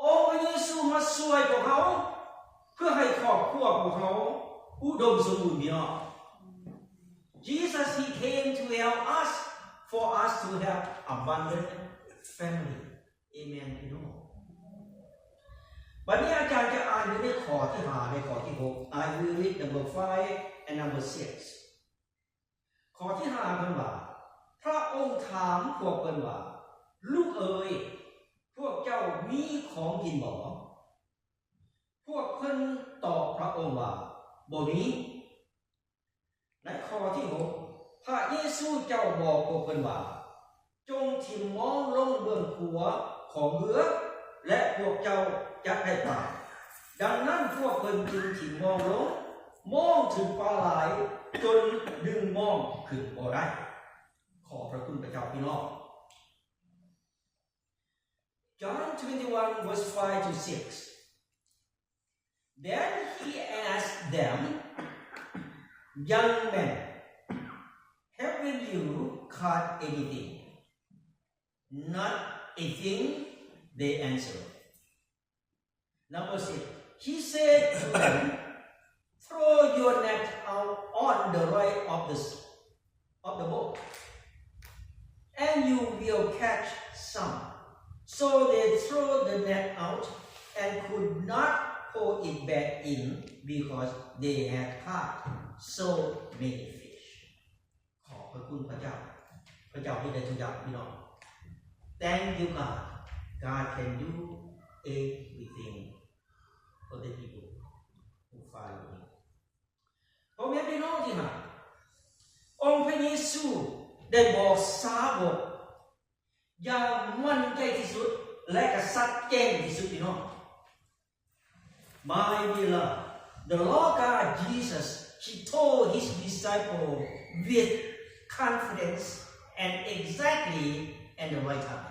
ອົງພະເຢຊູມາຊ່ວຍພວກເຮົາ ເພື່ອໃຫ້ຄອບຄົວພວກເຮົາອຸດົມສົມບູນ ພີ່ນ້ອງ. Jesus, he came to help us, for us to have abundant family. ເອເມນ ພີ່ນ້ອງ. ບັດນີ້ອາຈ ຢູ່ໃນຂໍ້ທີຫ້າ ແລະ ຂໍ້ທີຫົກ. I will read number five and number six. ຂໍ້ທີຫ້າເພິ່ນວ່າ, ພະອົງຖາມພວກເພິ່ນວ່າ, ລູກເອີຍ, ພວກເຈົ້າມີຂອງກິນບໍ່? ພວກເພິ່ນຕອບພະອົງວ່າ, ບໍ່ມີ. ໃນຂໍ້ທີຫົກ ພະເຢຊູເຈົ້າບອກພວກເພິ່ນວ່າ, ຈົ່ງຖິ້ມມອງລົງເບື້ອງຂົວຂອງເຮືອ ແລະ ພວກເຈົ້າຈະໄດ້ປາ. ດັ່ງນັ້ນພວກເພິ່ນຈຶ່ງຖິ້ມມອງລົງ, ມອງຖືກປາຫຼາຍຈົນດຶງມອງຂຶ້ນບໍ່ໄດ້. ຂອບພະຄຸນພະເຈົ້າພີ່ນ້ອງ. John twenty-one verse five to six. Then he asked them, "Young men, haven't you caught anything?" "Not a thing," they answered. Number six, he said to them, "Throw your net out on the right of the s-, of the boat, and you will catch some." So they threw the net out and could not pull it back in because they had caught so many fish. ຂອບພະຄຸນພະເຈົ້າ. ພະເຈົ້າເຮັດໄດ້ທຸກຢ່າງ, ພີ່ນ້ອງ. Thank you, God. God can do everything for the people who follow Him. ພໍ່ແມ່ພີ່ນ້ອງທີ່ຮັກ, ອົງພະເຢຊູໄດ້ບອກສາວົກຢ່າງໝັ້ນໃຈທີ່ສຸດ ແລະ ກະຊັດແຈ້ງທີ່ສຸດ, ພີ່ນ້ອງ. My beloved, the Lord God Jesus, He told His disciple with confidence and exactly at the right time.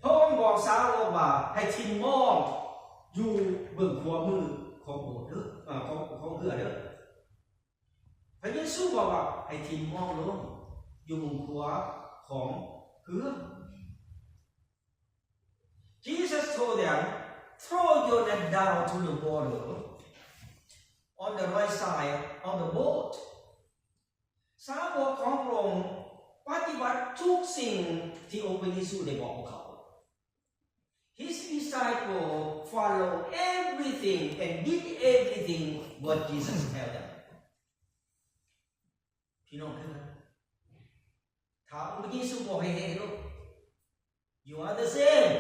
ພະອົງບອກສາວົກວ່າໃຫ້ຖິ້ມມອງຢູ່ເບື້ອງຂວາມືຂອງໂບດເດີ, ເອີ ຂອງ ຂອງເຮືອເດີ. ພະເຢຊູບອກວ່າໃຫ້ຖິ້ມມອງລົງຢູ່ເບື້ອງຂວາຂອງເຮືອ. Jesus told them, "Throw your net down to the water on the right side of the boat." ສາວົກຂອງພະອົງປະຕິບັດທຸກສິ່ງທີ່ອົງພະເຢຊູໄດ້ບອກພວກເຂົາ. His disciple follow everything and did everything what Jesus tell them. ພີ່ນ້ອງເອີຍ, ຖ້າອົງພະເຢຊູບອກໃຫ້ເຮັດ, you are the same.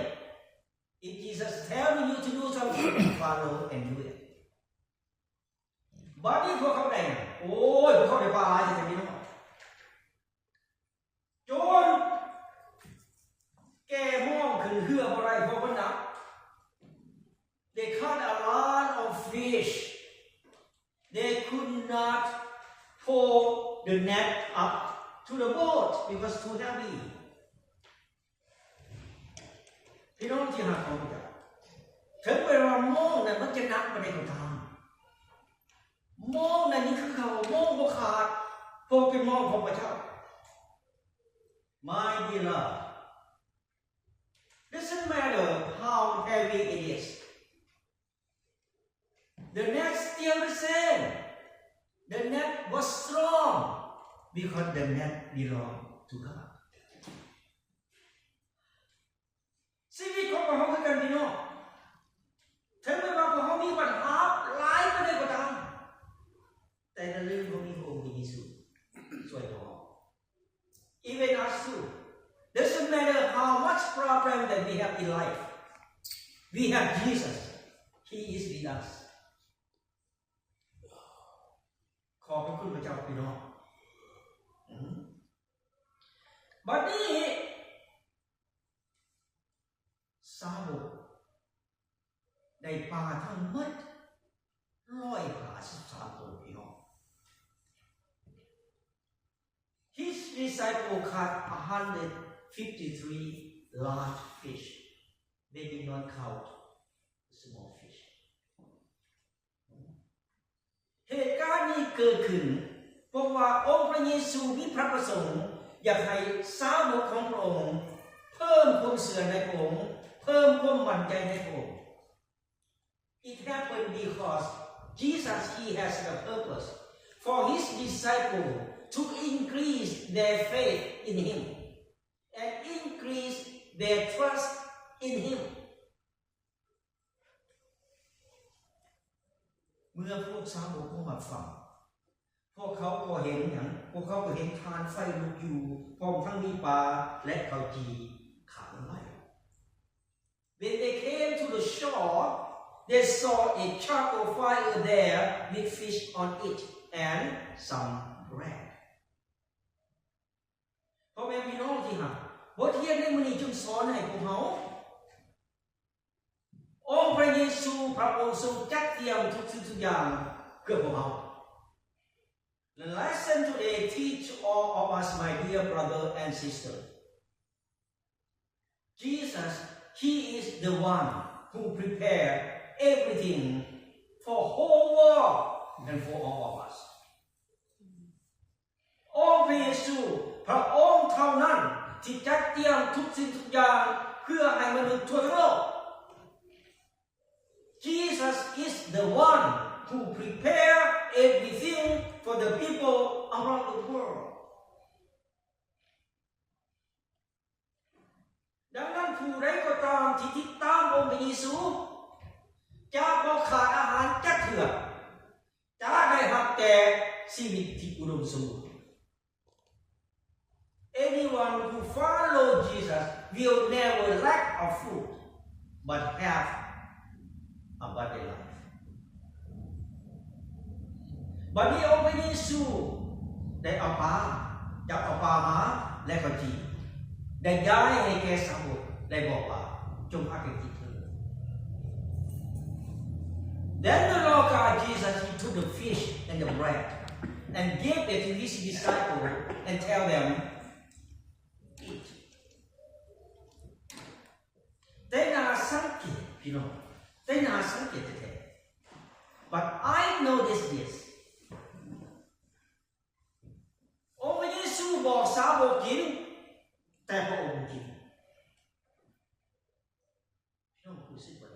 If Jesus tell you to do something, follow and do it. ບັດນີ້ພວກເຂົາໄດ້, ໂອ້ຍ, ພວກເຂົາໄດ້ປາຫຼາຍແທ້ໆ, ພີ່ນ້ອງ. ຈົນແກ່ມອງຂຶ້ນເຮືອບໍ່ໄດ້ ເພາະມັນໜັກ. They caught a lot of fish. They could not pull the net up to the boat because too heavy. ພີ່ນ້ອງທີ່ຮັກຂອງພະເຈົ້າ, ເຖິງແມ່ນວ່າມອງນັ້ນມັນຈະໜັກປານໃດກໍຕາມ, ມອງນັ້ນຍັງຄືເກົ່າ, ມອງບໍ່ຂາດ, ເພາະເປັນມອງຂອງພະເຈົ້າ. My beloved, doesn't matter how heavy it is, the net still the same. The net was strong because the net belong to God. ຊີວິດຂອງພວກເຮົາຄືກັນ ພີ່ນ້ອງ, ເຖິງແມ່ນວ່າພວກເຮົາມີບັນຫາຫຼາຍປານໃດກໍຕາມ, ແຕ່ຢ່າລືມວ່າມີພະອົງເປັນທີ່ສຸດຊ່ວຍພວກເຮົາ. Even us too. Doesn't matter how much problem that we have in life, we have Jesus. He is with us. ຂອບພະຄຸນພະເຈົ້າ ພີ່ນ້ອງ. ອືມ ບັດນີ້ ຊາວໂບກໄດ້ປາທັງໝົດຮ້ອຍຫ້າສິບສາມໂຕ ພີ່ນ້ອງ. His disciple caught a hundred fifty-three large fish. They did not count the small fish. ເຫດການນີ້ເກີດຂຶ້ນ ເພາະວ່າອົງພະເຢຊູມີພະປະສົງ ຢາກໃຫ້ຊາວໂບກຂອງພະອົງເພີ່ມຄວາມເຊື່ອໃນພະອົງ, ເພີ່ມຄວາມໝັ້ນໃຈໃນພະອົງ. It happened because Jesus, he has the purpose for his disciple to increase their faith in him and increase their trust in him. ເມື່ອພວກຊາວໂບກມາຟັງ, ພວກເຂົາກໍເຫັນຫຍັງ? ພວກເຂົາກໍເຫັນຖ່ານໄຟລຸກຢູ່, ພ້ອມທັງມີປາ ແລະ ເຂົ້າຈີ່ຂັງໄວ້. When they came to the shore, they saw a charcoal fire there with fish on it and some bread. ພໍ່ແມ່ພີ່ນ້ອງທີ່ຮັກ, ບົດຮຽນໃນມື້ນີ້ຈຶ່ງສອນໃຫ້ພວກເຮົາ, ອົງພະເຢຊູພະອົງຊົງຈັດຕຽມທຸກສິ່ງທຸກຢ່າງເພື່ອພວກເຮົາ. The lesson today teach all of us, my dear brother and sister. Jesus, he is the one who prepare everything for whole world and for all of us. ອົງພະເຢຊູພະອົງເທົ່ານັ້ນທີ່ຈັດຕຽມທຸກສິ່ງທຸກຢ່າງເພື່ອໃຫ້ມະນຸດທົ່ວທັງໂລກ. Jesus is the one who prepare everything for the people around the world. ດັ່ງນັ້ນ, ຜູ້ໃດກໍຕາມທີ່ຕິດຕາມອົງພະເຢຊູ ຈະບໍ່ຂາດອາຫານຈັກເທື່ອ, ຈະໄດ້ຮັບແຕ່ຊີວິດທີ່ອຸດົມສົມບູນ. Anyone who follow Jesus will never lack of food, but have abundant life. ບັດນີ້ອົງພະເຢຊູໄດ້ເອົາປາ, ຈັບເອົາປາມາ ແລະ ເຂົ້າຈີ່, ໄດ້ຢາຍໃຫ້ແກ່ຊາວໂບກ ແລະ ບອກວ່າ, ຈົ່ງພາກັນກິນເຖີ້. Then the Lord God Jesus, he took the fish and the bread and gave it to his disciple and tell them, Eat. ໄດ້ໜ້າສັງເກດ, ພີ່ນ້ອງ, ໄດ້ໜ້າສັງເກດແທ້ໆ. But I notice this. ອົງພະເຢຊູບອກຊາວໂບກກິນ, ແຕ່ພະອົງບໍ່ກິນ. ພີ່ນ້ອງຮູ້ສຶກວ່າ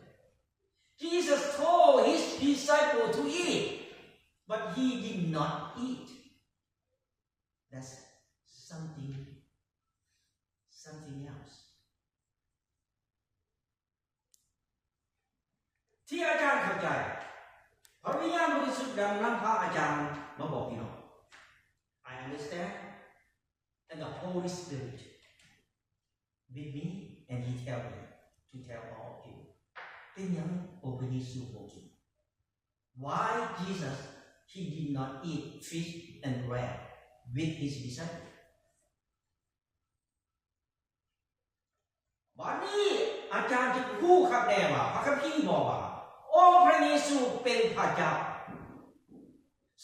Jesus told his disciple to eat, but he did not eat. That's something, something else. ທີ່ອາຈານເຂົ້າໃຈ, ພະວິນຍານບໍລິສຸດນຳພາອາຈານມາບອກພີ່ນ້ອງ. I understand, and the Holy Spirit with me, and he tell me to tell all of you. ເປັນຫຍັງອົງພະເຢຊູບໍ່ກິນ? Why Jesus, he did not eat fish and bread with his disciple? ບັດນີ້ອາຈານຈຶ່ງຮູ້ຄັກແນ່ວ່າ ພະຄຳພີບອກວ່າ ອົງພະເຢຊູເປັນພະເຈົ້າ.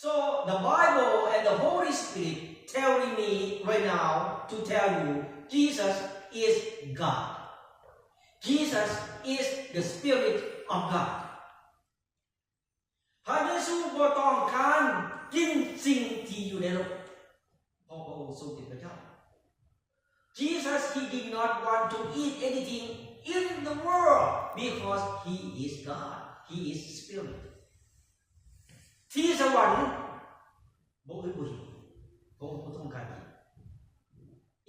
So the Bible and the Holy Spirit telling me right now to tell you, Jesus is God. Jesus is the Spirit of God. ພະເຢຊູບໍ່ຕ້ອງການກິນສິ່ງທີ່ຢູ່ໃນໂລກ ເພາະພະອົງຊົງເປັນພະເຈົ້າ. Jesus, he did not want to eat anything in the world because he is God. He is Spirit. ທີ່ສະຫວັນບໍ່ອຶດບໍ່ຫິວ, ພະອົງບໍ່ຕ້ອງການກິນ.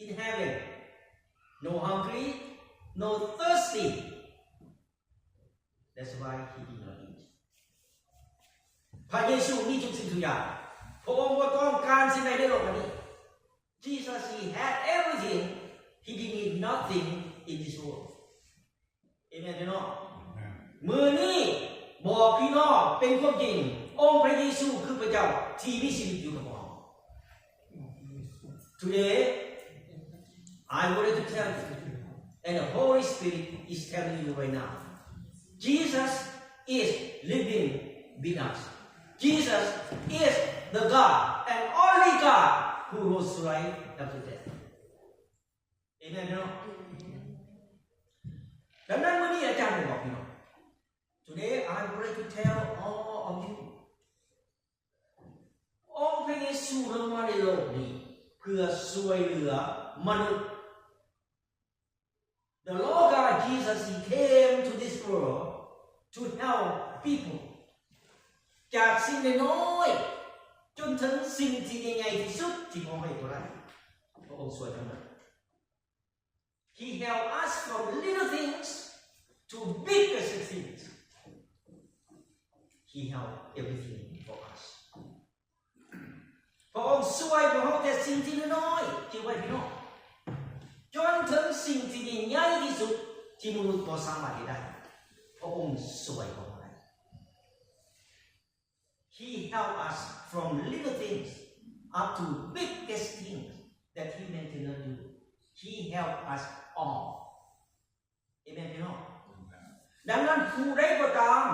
In heaven, no hungry, no thirsty. That's why he did not eat. ພະເຢຊູມີທຸກສິ່ງທຸກຢ່າງ, ພະອົງບໍ່ຕ້ອງການສິ່ງໃດໃນໂລກອັນນີ້. Jesus, he had everything, he didn't need nothing in this world. ເອເມນ ພີ່ນ້ອງ? ມື້ນີ້ບອກພີ່ນ້ອງເປັນຄວາມຈິງ, ອົງພະເຢຊູຄືພະເຈົ້າທີ່ມີຊີວິດຢູ່ກັບເຮົາ. Today, I wanted to tell you, and the Holy Spirit is telling you right now, Jesus is living with us. Jesus is the God and only God who rose right after death. Amen, ພີ່ນ້ອງ? ດັ່ງນັ້ນ ມື້ນີ້ອາຈານໄດ້ບອກພີ່ນ້ອງ, Today I wanted to tell all of you, ອົງພະເຢຊູລົງມາໃນໂລກນີ້ເພື່ອຊ່ວຍເຫຼືອມະນຸດ. The Lord God Jesus, he came to this world to help people. ຈາກສິ່ງນ້ອຍໆ ຈົນເຖິງສິ່ງທີ່ໃຫຍ່ໆທີ່ສຸດທີ່ເຮົາເຮັດບໍ່ໄດ້, ພະອົງຊ່ວຍທັງໝົດ. He help us from little things to bigger things. He held everything for us. ພະອົງຊ່ວຍພວກເຮົາແຕ່ສິ່ງທີ່ນ້ອຍໆ ເກັບໄວ້ພີ່ນ້ອງ ຈົນເຖິງສິ່ງທີ່ຍິ່ງໃຫຍ່ທີ່ສຸດທີ່ມະນຸດບໍ່ສາມາດເຮັດໄດ້ ພະອົງຊ່ວຍພວກເຮົາໄດ້. He help us from little things up to biggest things that human cannot do. He help us all. ເອເມນ ພີ່ນ້ອງ. ດັ່ງນັ້ນ ຜູ້ໃດກໍຕາມ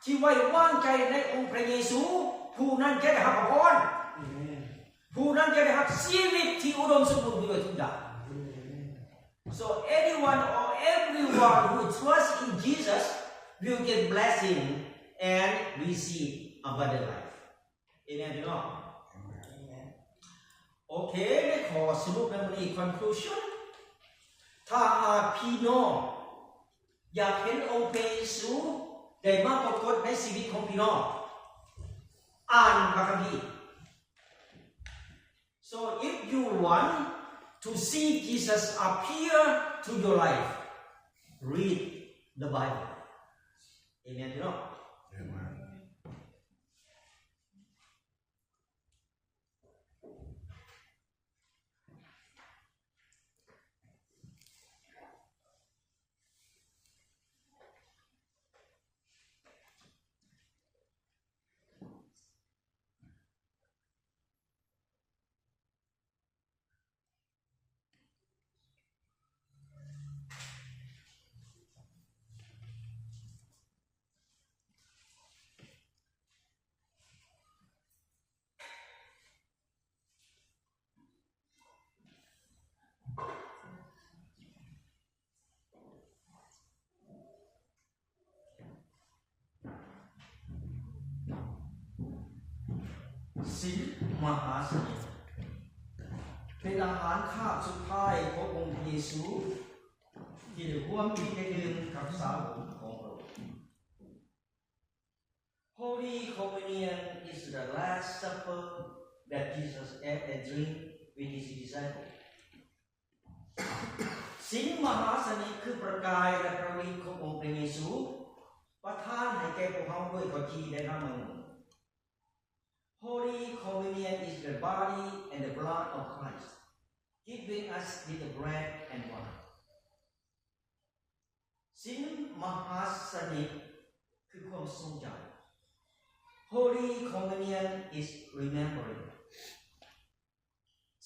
ທີ່ໄວ້ວາງໃຈໃນອົງພະເຢຊູ ຜູ້ນັ້ນຈະໄດ້ຮັບພະພອນ. ເອເມນ. ຜູ້ນັ້ນຈະໄດ້ຮັບຊີວິດທີ່ອຸດົມສົມບູນຢູ່ໂດຍທຸກຢ່າງ. ເອເມນ. So anyone or everyone who trusts in Jesus will get blessing and receive abundant life. ເອເມນ ພີ່ນ້ອງ. ເອເມນ. ໂອເຄ ໃນຂໍ້ສະຫຼຸບໃນມື້ນີ້ conclusion ຖ້າຫາກພີ່ນ້ອງຢາກເຫັນອົງພະເຢຊູໄດ້ມາປາກົດໃນຊີວິດຂອງພີ່ນ້ອງ ອ່ານພະຄຳພີ. So if you want to see Jesus appear to your life, read the Bible. ເອເມນ ພີ່ນ້ອງ. ເອເມນ. ສິນມະຫາສະນິ ເປັນອາຫານຄາບສຸດທ້າຍຂອງອົງພະເຢຊູ ທີ່ໄດ້ຮ່ວມກິນ ແລະ ດື່ມກັບສາວົກຂອງພະອົງ. Holy Communion is the Last Supper that Jesus ate and drank with his disciples. ສິນມະຫາສະນິ ຄືພະກາຍ ແລະ ພະລິດຂອງອົງພະເຢຊູ ປະທານໃຫ້ແກ່ພວກເຮົາດ້ວຍເຂົ້າຈີ່ ແລະ ນ້ຳອົງ. Holy Communion is the body and the blood of Christ, given us with the bread and wine. ສິນມະຫາສະນິ ຄືຄວາມຊົງຈຳ. Holy Communion is remembering.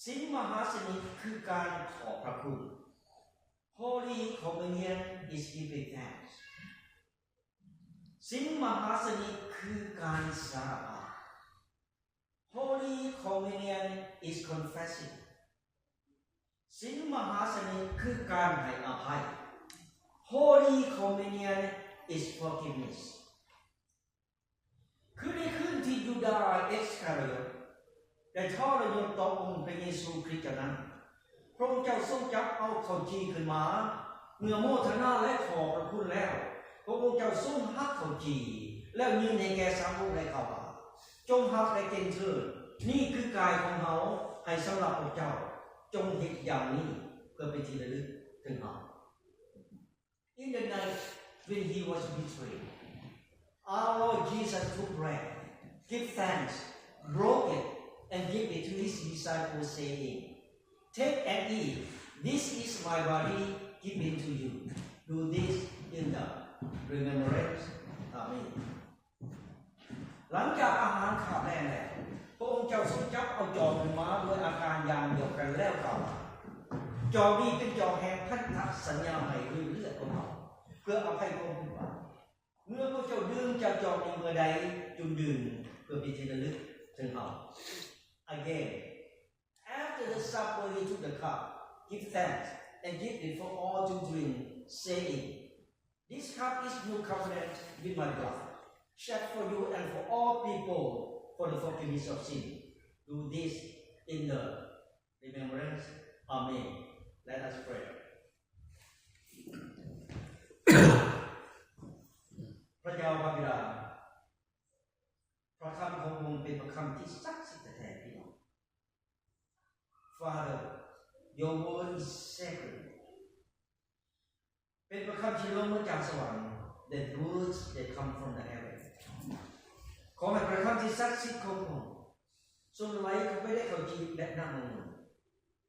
ສິນມະຫາສະນິ ຄືການຂອບພະຄຸນ. Holy Communion is giving thanks. ສິນມະຫາສະນິຄືການສາລະພາບ. Holy Communion is confessing. ສິນມະຫາສະນິຄືການໃຫ້ອະໄພ. Holy Communion is forgiveness. ຄືໃນຄືນທີ່ຢູດາອິດສະກາຣິໂອດ ໄດ້ທໍລະຍົດຕໍ່ອົງພະເຢຊູຄຣິດເຈົ້ານັ້ນ, ພະອົງເຈົ້າຊົງຈັບເອົາເຂົ້າຈີ່ຂຶ້ນມາ, ເມື່ອໂມທະນາ ແລະ ຂອບພະຄຸນແລ້ວ, ພະອົງເຈົ້າຊົງຫັກເຂົ້າຈີ່ ແລ້ວຍື່ນໃຫ້ແກ່ສາວົກ ແລະ ກ່າວວ່າ, ຈົ່ງຮັບ ແລະ ກິນເຖີ້ນ, ນີ້ຄືກາຍຂອງເຮົາ ໃຫ້ສຳລັບພວກເຈົ້າ, ຈົ່ງເຮັດຢ່າງນີ້ເພື່ອເປັນທີ່ລະລຶກເຖິງເຮົາ. In the night when he was betrayed, our Lord Jesus took bread, gave thanks, broke it, and gave it to his disciples, saying, "Take and eat. This is my body given to you. Do this in the remembrance of me." ຫຼັງຈາກອາຫານຂ້າມແລງແລ້ວ, ພະອົງເຈົ້າຊົງຈັບເອົາຈອກຂຶ້ນມາດ້ວຍອາການຢ່າງດຽວກັນ ແລ້ວກ່າວວ່າ, ຈອກນີ້ເປັນຈອກແຫ່ງພັນທະສັນຍາໃໝ່ດ້ວຍເລືອດຂອງເຮົາ ເພື່ອອະໄພຄວາມຜິດບາບ. ເມື່ອພວກເຈົ້າດື່ມຈາກຈອກນີ້ເມື່ອໃດ, ຈົ່ງດື່ມເພື່ອເປັນທີ່ລະລຶກເຖິງເຮົາ. Again, after the supper, he took the cup, gave thanks, and gave it for all to drink, saying, "This cup is new covenant with my blood, shed for you and for all people for the forgiveness of sin. Do this in the remembrance of me." Let us pray. ພະເຈົ້າພະບິດາ, ພະຄຳຂອງພະອົງເປັນພະຄຳທີ່ສັກສິດແທ້ໆ ພີ່ນ້ອງ. Father, your word is sacred. ເປັນພະຄຳທີ່ລົງມາຈາກສະຫວັນ, the words that come from the heaven. ຂໍໃຫ້ພະຄຳທີ່ສັກສິດຂອງພະອົງ ຊົງໄຫຼເຂົ້າໄປໃນເຂົ້າຈີ່ ແລະ ນ້ຳມັນ.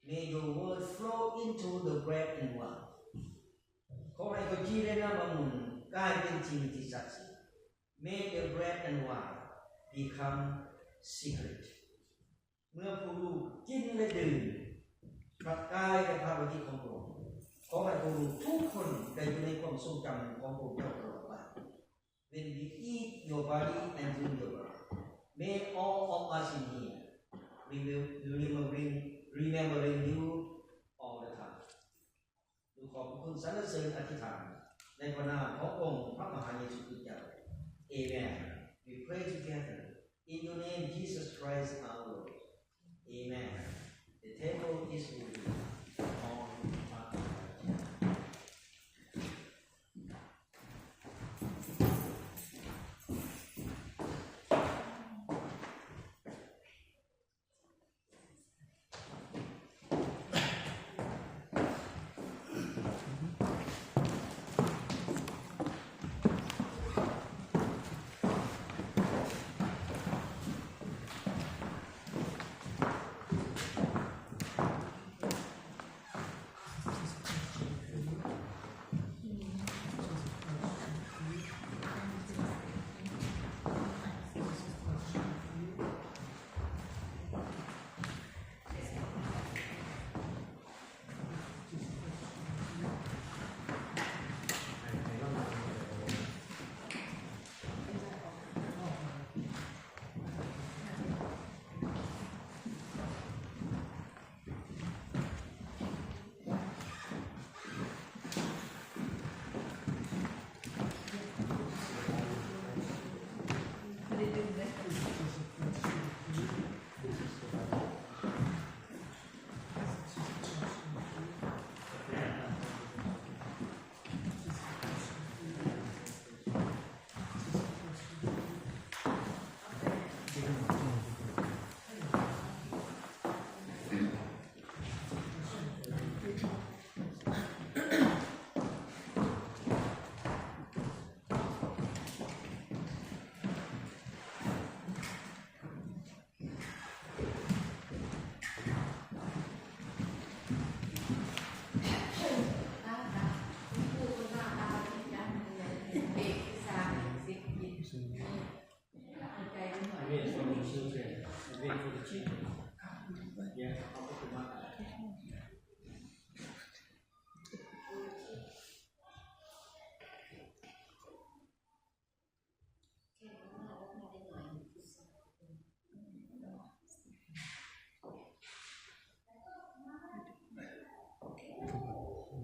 May your word flow into the bread and wine. ຂໍໃຫ້ເຂົ້າຈີ່ ແລະ ນ້ຳມັນກາຍເປັນສິ່ງທີ່ສັກສິດ. May the bread and wine become sacred. ເມື່ອຜູ້ລູກກິນ ແລະ ດື່ມພະກາຍ ແລະ ພະວິນຍານຂອງພະອົງ, ຂໍໃຫ້ຜູ້ລູກທຸກຄົນໄດ້ຢູ່ໃນຄວາມຊົງຈຳຂອງພະອົງເຈົ້າຕະຫຼອດໄປ. When we eat your body and drink your blood, may all of us in here, we will remembering, remembering you all the time. ລູກຂອບພະຄຸນສັນລະເສີນອະທິຖານ ໃນພະນາມຂອງອົງພະມະຫາເຢຊູຄຣິສເຈົ້າ. Amen. We pray together in your name, Jesus Christ our Lord. Amen. The table is ready. All are invited.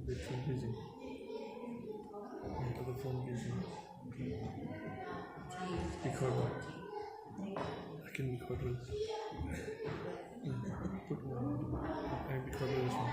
The phone busy. Yeah, the phone busy. Record what? I can record this. Yeah, put one. I record this one.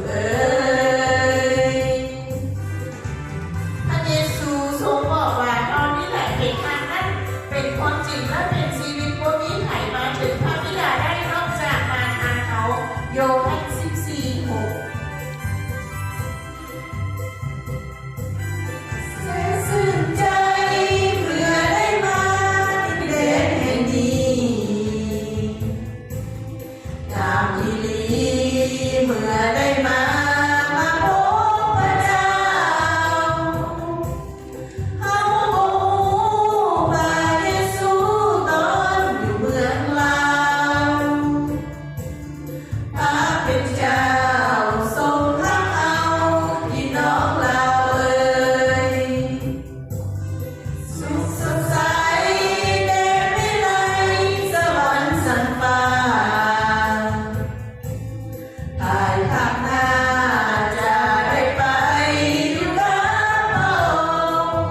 ເອີຍ. ພະເຢຊູຊົງບອກວ່າ ເທົ່ານີ້ແຫຼະເປັນທາງນັ້ນ ເປັນຄວາມຈິງ ແລະ ເປັນຊີວິດ, ບໍ່ມີໃຜມາເຖິງພະບິດາໄດ້ ນອກຈາກມາທາງເຮົາ. ໂຢຮັນສິບສີ່ຫົກ. ແສນຊື່ນໃຈເມື່ອໄດ້ມາດິນແດນແຫ່ງນີ້ ງາມອີ່ຫຼີເມື່ອໄດ້ມາ ມາພົບພະເຈົ້າ. ເຮົາບໍ່ຮູ້ພະເຢຊູຕອນຢູ່ເມືອງລາວ ພະເປັນເຈົ້າຊົງຮັກເຮົາ ພີ່ນ້ອງລາວເອີຍ. ສຸກສົດໃສແດ່ວິໄລສະຫວັນຊັ້ນຟ້າ ພາຍພາກໜ້າຈະໄດ້ໄປຢູ່ກັບພະອົງ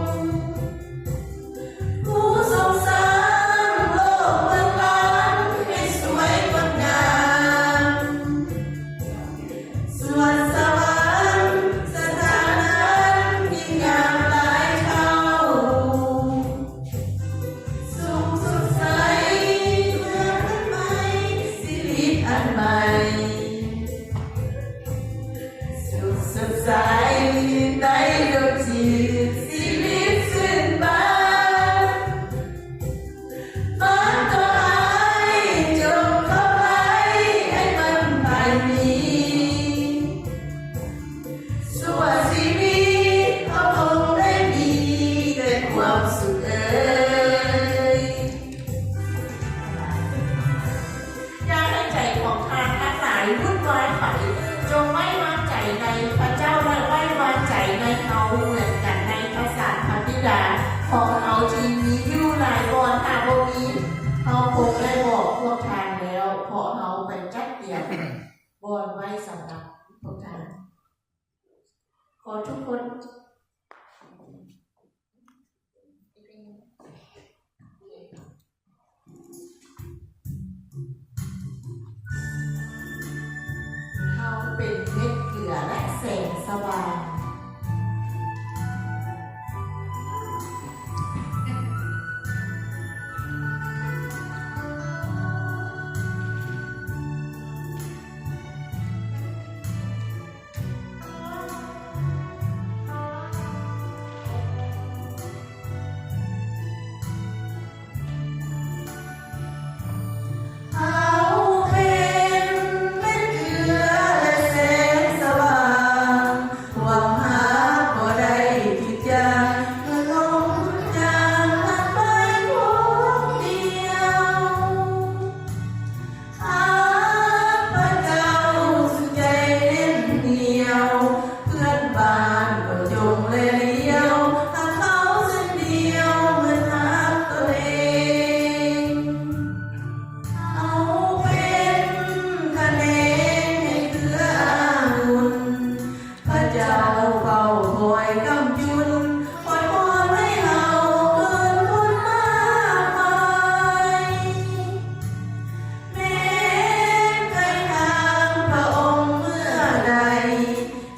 ຜູ້ຊົງສ້າງໂລກເມືອງລາວໃຫ້ສວຍງົດງາມ ສວນສະຫວັນສະຖານນັ້ນຍິ່ງງາມຫຼາຍເທົ່າ ສຸກສົດໃສເມືອງອັນໃໝ່ ຊີວິດອັນໃໝ່ ສຸກສົດໃສໃນດົວຈິດ ຊີວິດຊື່ນບານ ມັນກໍອ້າຍຈົ່ງເຂົ້າໄປໃຫ້ມັນພາຍມີ ຊົ່ວຊີວິດເຮົາຄົງໄດ້ມີແຕ່ຄວາມສຸກເອີຍ. ຢ່າໃຫ້ໃຈຂອງທ່ານທັງຫຼາຍວຸ່ນວາຍໄປ, ຈົ່ງໄວ້ວາງໃຈໃນພະເຈົ້າ ແລະ ໄວ້ວາງໃຈໃນເຮົາເໝືອນກັນໃນພະສານພະບິດາຂອງເຮົາທີ່ມີຢູ່ຫຼາຍບ່ອນ. ຖ້າບໍ່ມີ, ເຮົາຄົງໄດ້ບອກພວກທ່ານແລ້ວ, ເພາະເຮົາໄປຈັດຕຽມບ່ອນໄວ້ສຳລັບພວກທ່ານ. ຂໍທຸກຄົນ ເຮົາເປັນເມັດເກືອ ແລະ ແສງສະຫວ່າງ. ເຮົາເປັນເມັດເກືອ ແລະ ແສງສະຫວ່າງ, ຄວາມຮັກບໍ່ໄດ້ຢຸດຢັ້ງ ເມື່ອລົມຍາມຮັກໄປຄົນດຽວ. ຫາກພະເຈົ້າສຸດໃຈແໜ້ນໜຽວ, ເພື່ອນບ້ານກໍຈົ່ງແລຫຼຽວ, ຫາກເຮົາເຊັ່ນດຽວເໝືອນຮັກຕົນເອງ. ເຮົາເປັນຂະແໜງໃຫ້ເຄືອອາງຸ່ນ, ພະເຈົ້າເຝົ້າຄອຍກຳຈຸນ, ອວຍພອນໃຫ້ເຮົາເກີດຜົນມາກມາຍ. ແມ່ນໃກ້ທາງພະອົງເມື່ອໃດ,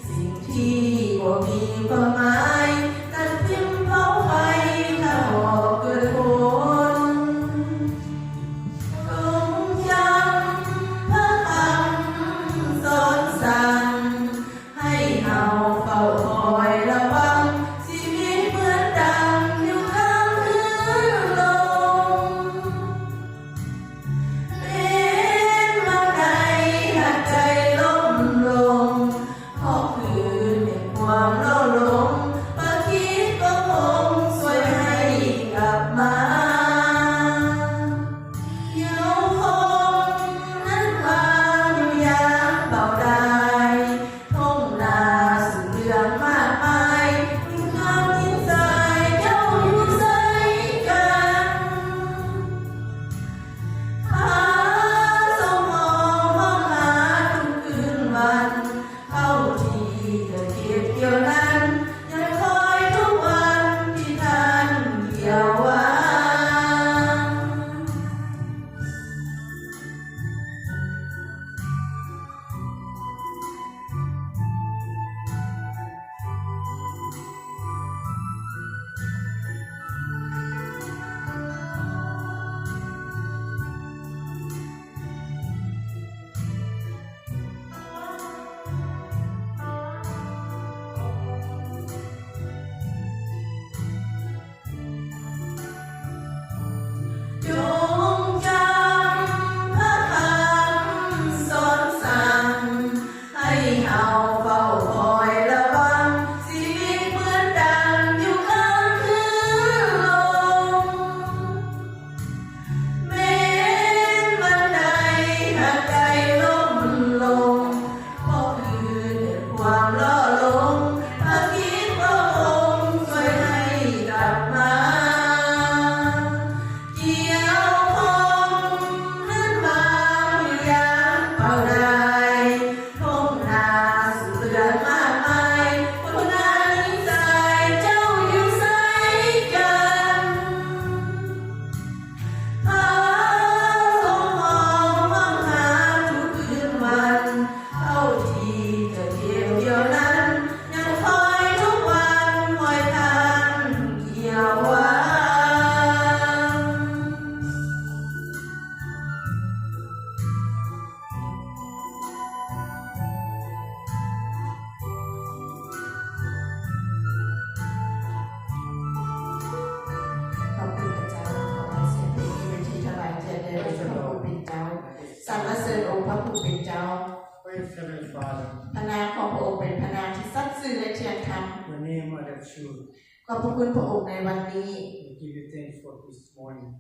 ສິ່ງທີ່ບໍ່ມີຄວາມໝາຍ ກະຖິ້ມເຜົາໄຟ ຖ້າບໍ່ເກີດຜົນ. ຈົ່ງຈຳພະຄຳສອນສັ່ງ ໃຫ້ເຮົາເຝົ້າຄອຍລະວັງ, ຊີວິດເໝືອນດັ່ງຢູ່ຂ້າງຄືນລົມ. ເປັນມາໄດ້ຫາກໃຈລົ້ມລົງ, ເພາະຄືນແຫ່ງຄວາມຫຼໍ່ຫຼົງ, ພະຄິດກໍຄົງຊ່ວຍໃຫ້ກັບມາ. ເຫຍົວຄົງນັ້ນວ່າຢູ່ຢ່າງເປົ່າໄດ້, ທົ່ງນາສຸ່ງເຫຼືອງມາກມາຍ, ຢູ່ງາມຍິນຊາຍເຈົ້າຢູ່ໃສກັນ? ພາສົມຮອງຮ້ອງຫາທຸກຄືນວັນ, ເຂົ້າທີ່ຈະເກັບກ່ຽວນັ້ນ ຍັງຄອຍທຸກວັນທີ່ທ່ານກ່ຽວວ່າ. ຂໍລົງພະກິດພະອົງຊ່ວຍໃຫ້ກັບມາ ກ່ຽວຂ້ອງຄືນມາ ເມື່ອຍາມເປົ່າໄດ້ ທົ່ງນາສຸດເຫຼືອມາກມາຍ ຄຸນນານິໄສເຈົ້າຢູ່ໃສກັນ? ພະຊົງຮ້ອງຮ້ອງຫາທຸກຄືນວັນ ເທົ່າທີ່ຈະກ່ຽວກ່ຽວນັ້ນ ຍັງຄອຍທຸກວັນ ຄອຍທ່ານກ່ຽວຫວານ. ຂອບຄຸນພະເຈົ້າ ຂໍພະເຊນເປັນທີ່ເປັນທີ່ຖວາຍກຽດແດ່ອົງພະຜູ້ເປັນເຈົ້າ. ສັນລະເສີນອົງພະຜູ້ເປັນເຈົ້າ. Praise Heavenly Father. ພະນາມຂອງພະອົງເປັນພະນາມທີ່ສັດຊື່ ແລະ ທ່ຽງທຳ. In the name of the truth. ຂອບພະຄຸນພະອົງໃນວັນນີ້. We give you thanks for this morning.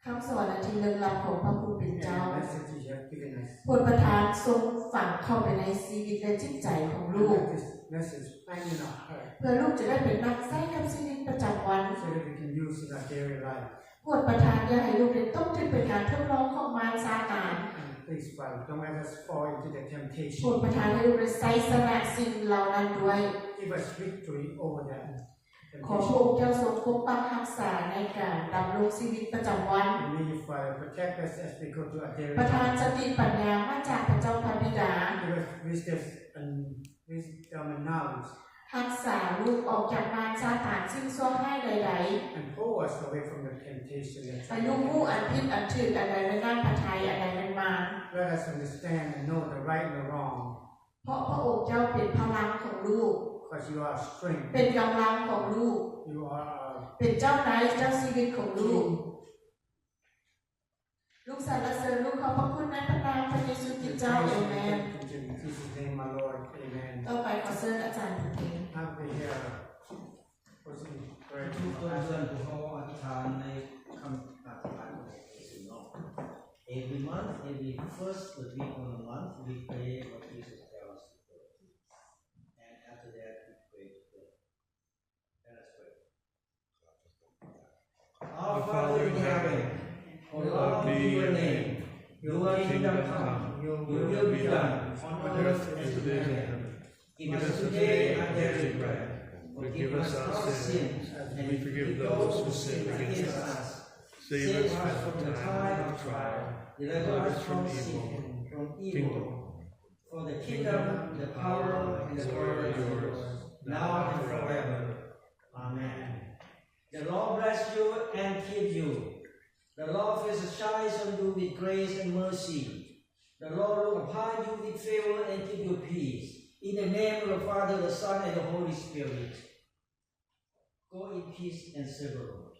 ຄຳສອນອັນທີ່ເລິກລັບຂອງພະຜູ້ເປັນເຈົ້າ. And the message you have given us. ໂປດປະທານຊົງຝັງເຂົ້າໄປໃນຊີວິດ ແລະ ຈິດໃຈຂອງລູກ. And let this message plant in our heart. ເພື່ອລູກຈະໄດ້ເປັນນຳໃຊ້ກັບຊີວິດປະຈຳວັນ. So that we can use in our daily life. ໂປດປະທານຢ່າໃຫ້ລູກໄດ້ຕົກຖືກເປັນການທົດລອງຂອງມານຊາຕານ. And please, Father, don't let us fall into the temptation. ໂປດປະທານໃຫ້ລູກໄດ້ໄຊຊະນະສິ່ງເຫຼົ່ານັ້ນດ້ວຍ. Give us victory over that temptation. ຂໍພະອົງເຈົ້າຊົງປົກປັກຮັກສາໃນການດຳລົງຊີວິດປະຈຳວັນ. And may you, Father, protect us as we go through our daily life. ປະທານສະຕິປັນຍາມາຈາກພະເຈົ້າພະບິດາ. Give us wisdom and wisdom and knowledge. ຮັກສາລູກອອກຈາກມານຊາຕານສິ່ງຊົ່ວຮ້າຍໃດໆ. And pull us away from the temptation that's ໃຫ້ລູກຮູ້ອັນຜິດອັນຖືກ ອັນໃດແມ່ນນ້ຳພະໄທ ອັນໃດແມ່ນມານ. Let us understand and know the right and the wrong. ເພາະພະອົງເຈົ້າເປັນພະລັງຂອງລູກ. 'Cause you are our strength. ເປັນກຳລັງຂອງລູກ. You are our ເປັນເຈົ້ານາຍເຈົ້າຊີວິດຂອງລູກ. King. ລູກສັນລະເສີນ ລູກຂອບພະຄຸນໃນພະນາມພະເຢຊູຄຣິສເຈົ້າ. ເອເມນ. In Jesus' name, my Lord. Amen. ຕໍ່ໄປຂໍເຊີນອາຈານບຸນເພັງ. Now we hear person prayer. ທຸກໆເດືອນ ພວກເຮົາອະທິຖານໃນຄຳອະທິຖານຂອງພະເຢຊູເນາະ. Every month, every first week of the month, we pray what Jesus tells us to pray. And after that, we pray together. Let us pray. Our Father in heaven, hallowed be your name. Your kingdom come, your will be done on earth as it is in heaven. Give us today our daily bread. Forgive us our sins as we forgive those who sin against us. Save us from the time of trial. Deliver us from evil. For the kingdom, the power, and the glory are yours, now and forever. Amen. The Lord bless you and keep you. The Lord face shines on you with grace and mercy. The Lord look upon you with favor and give you peace. In the name of the Father, the Son, and the Holy Spirit. Go in peace and serve the Lord.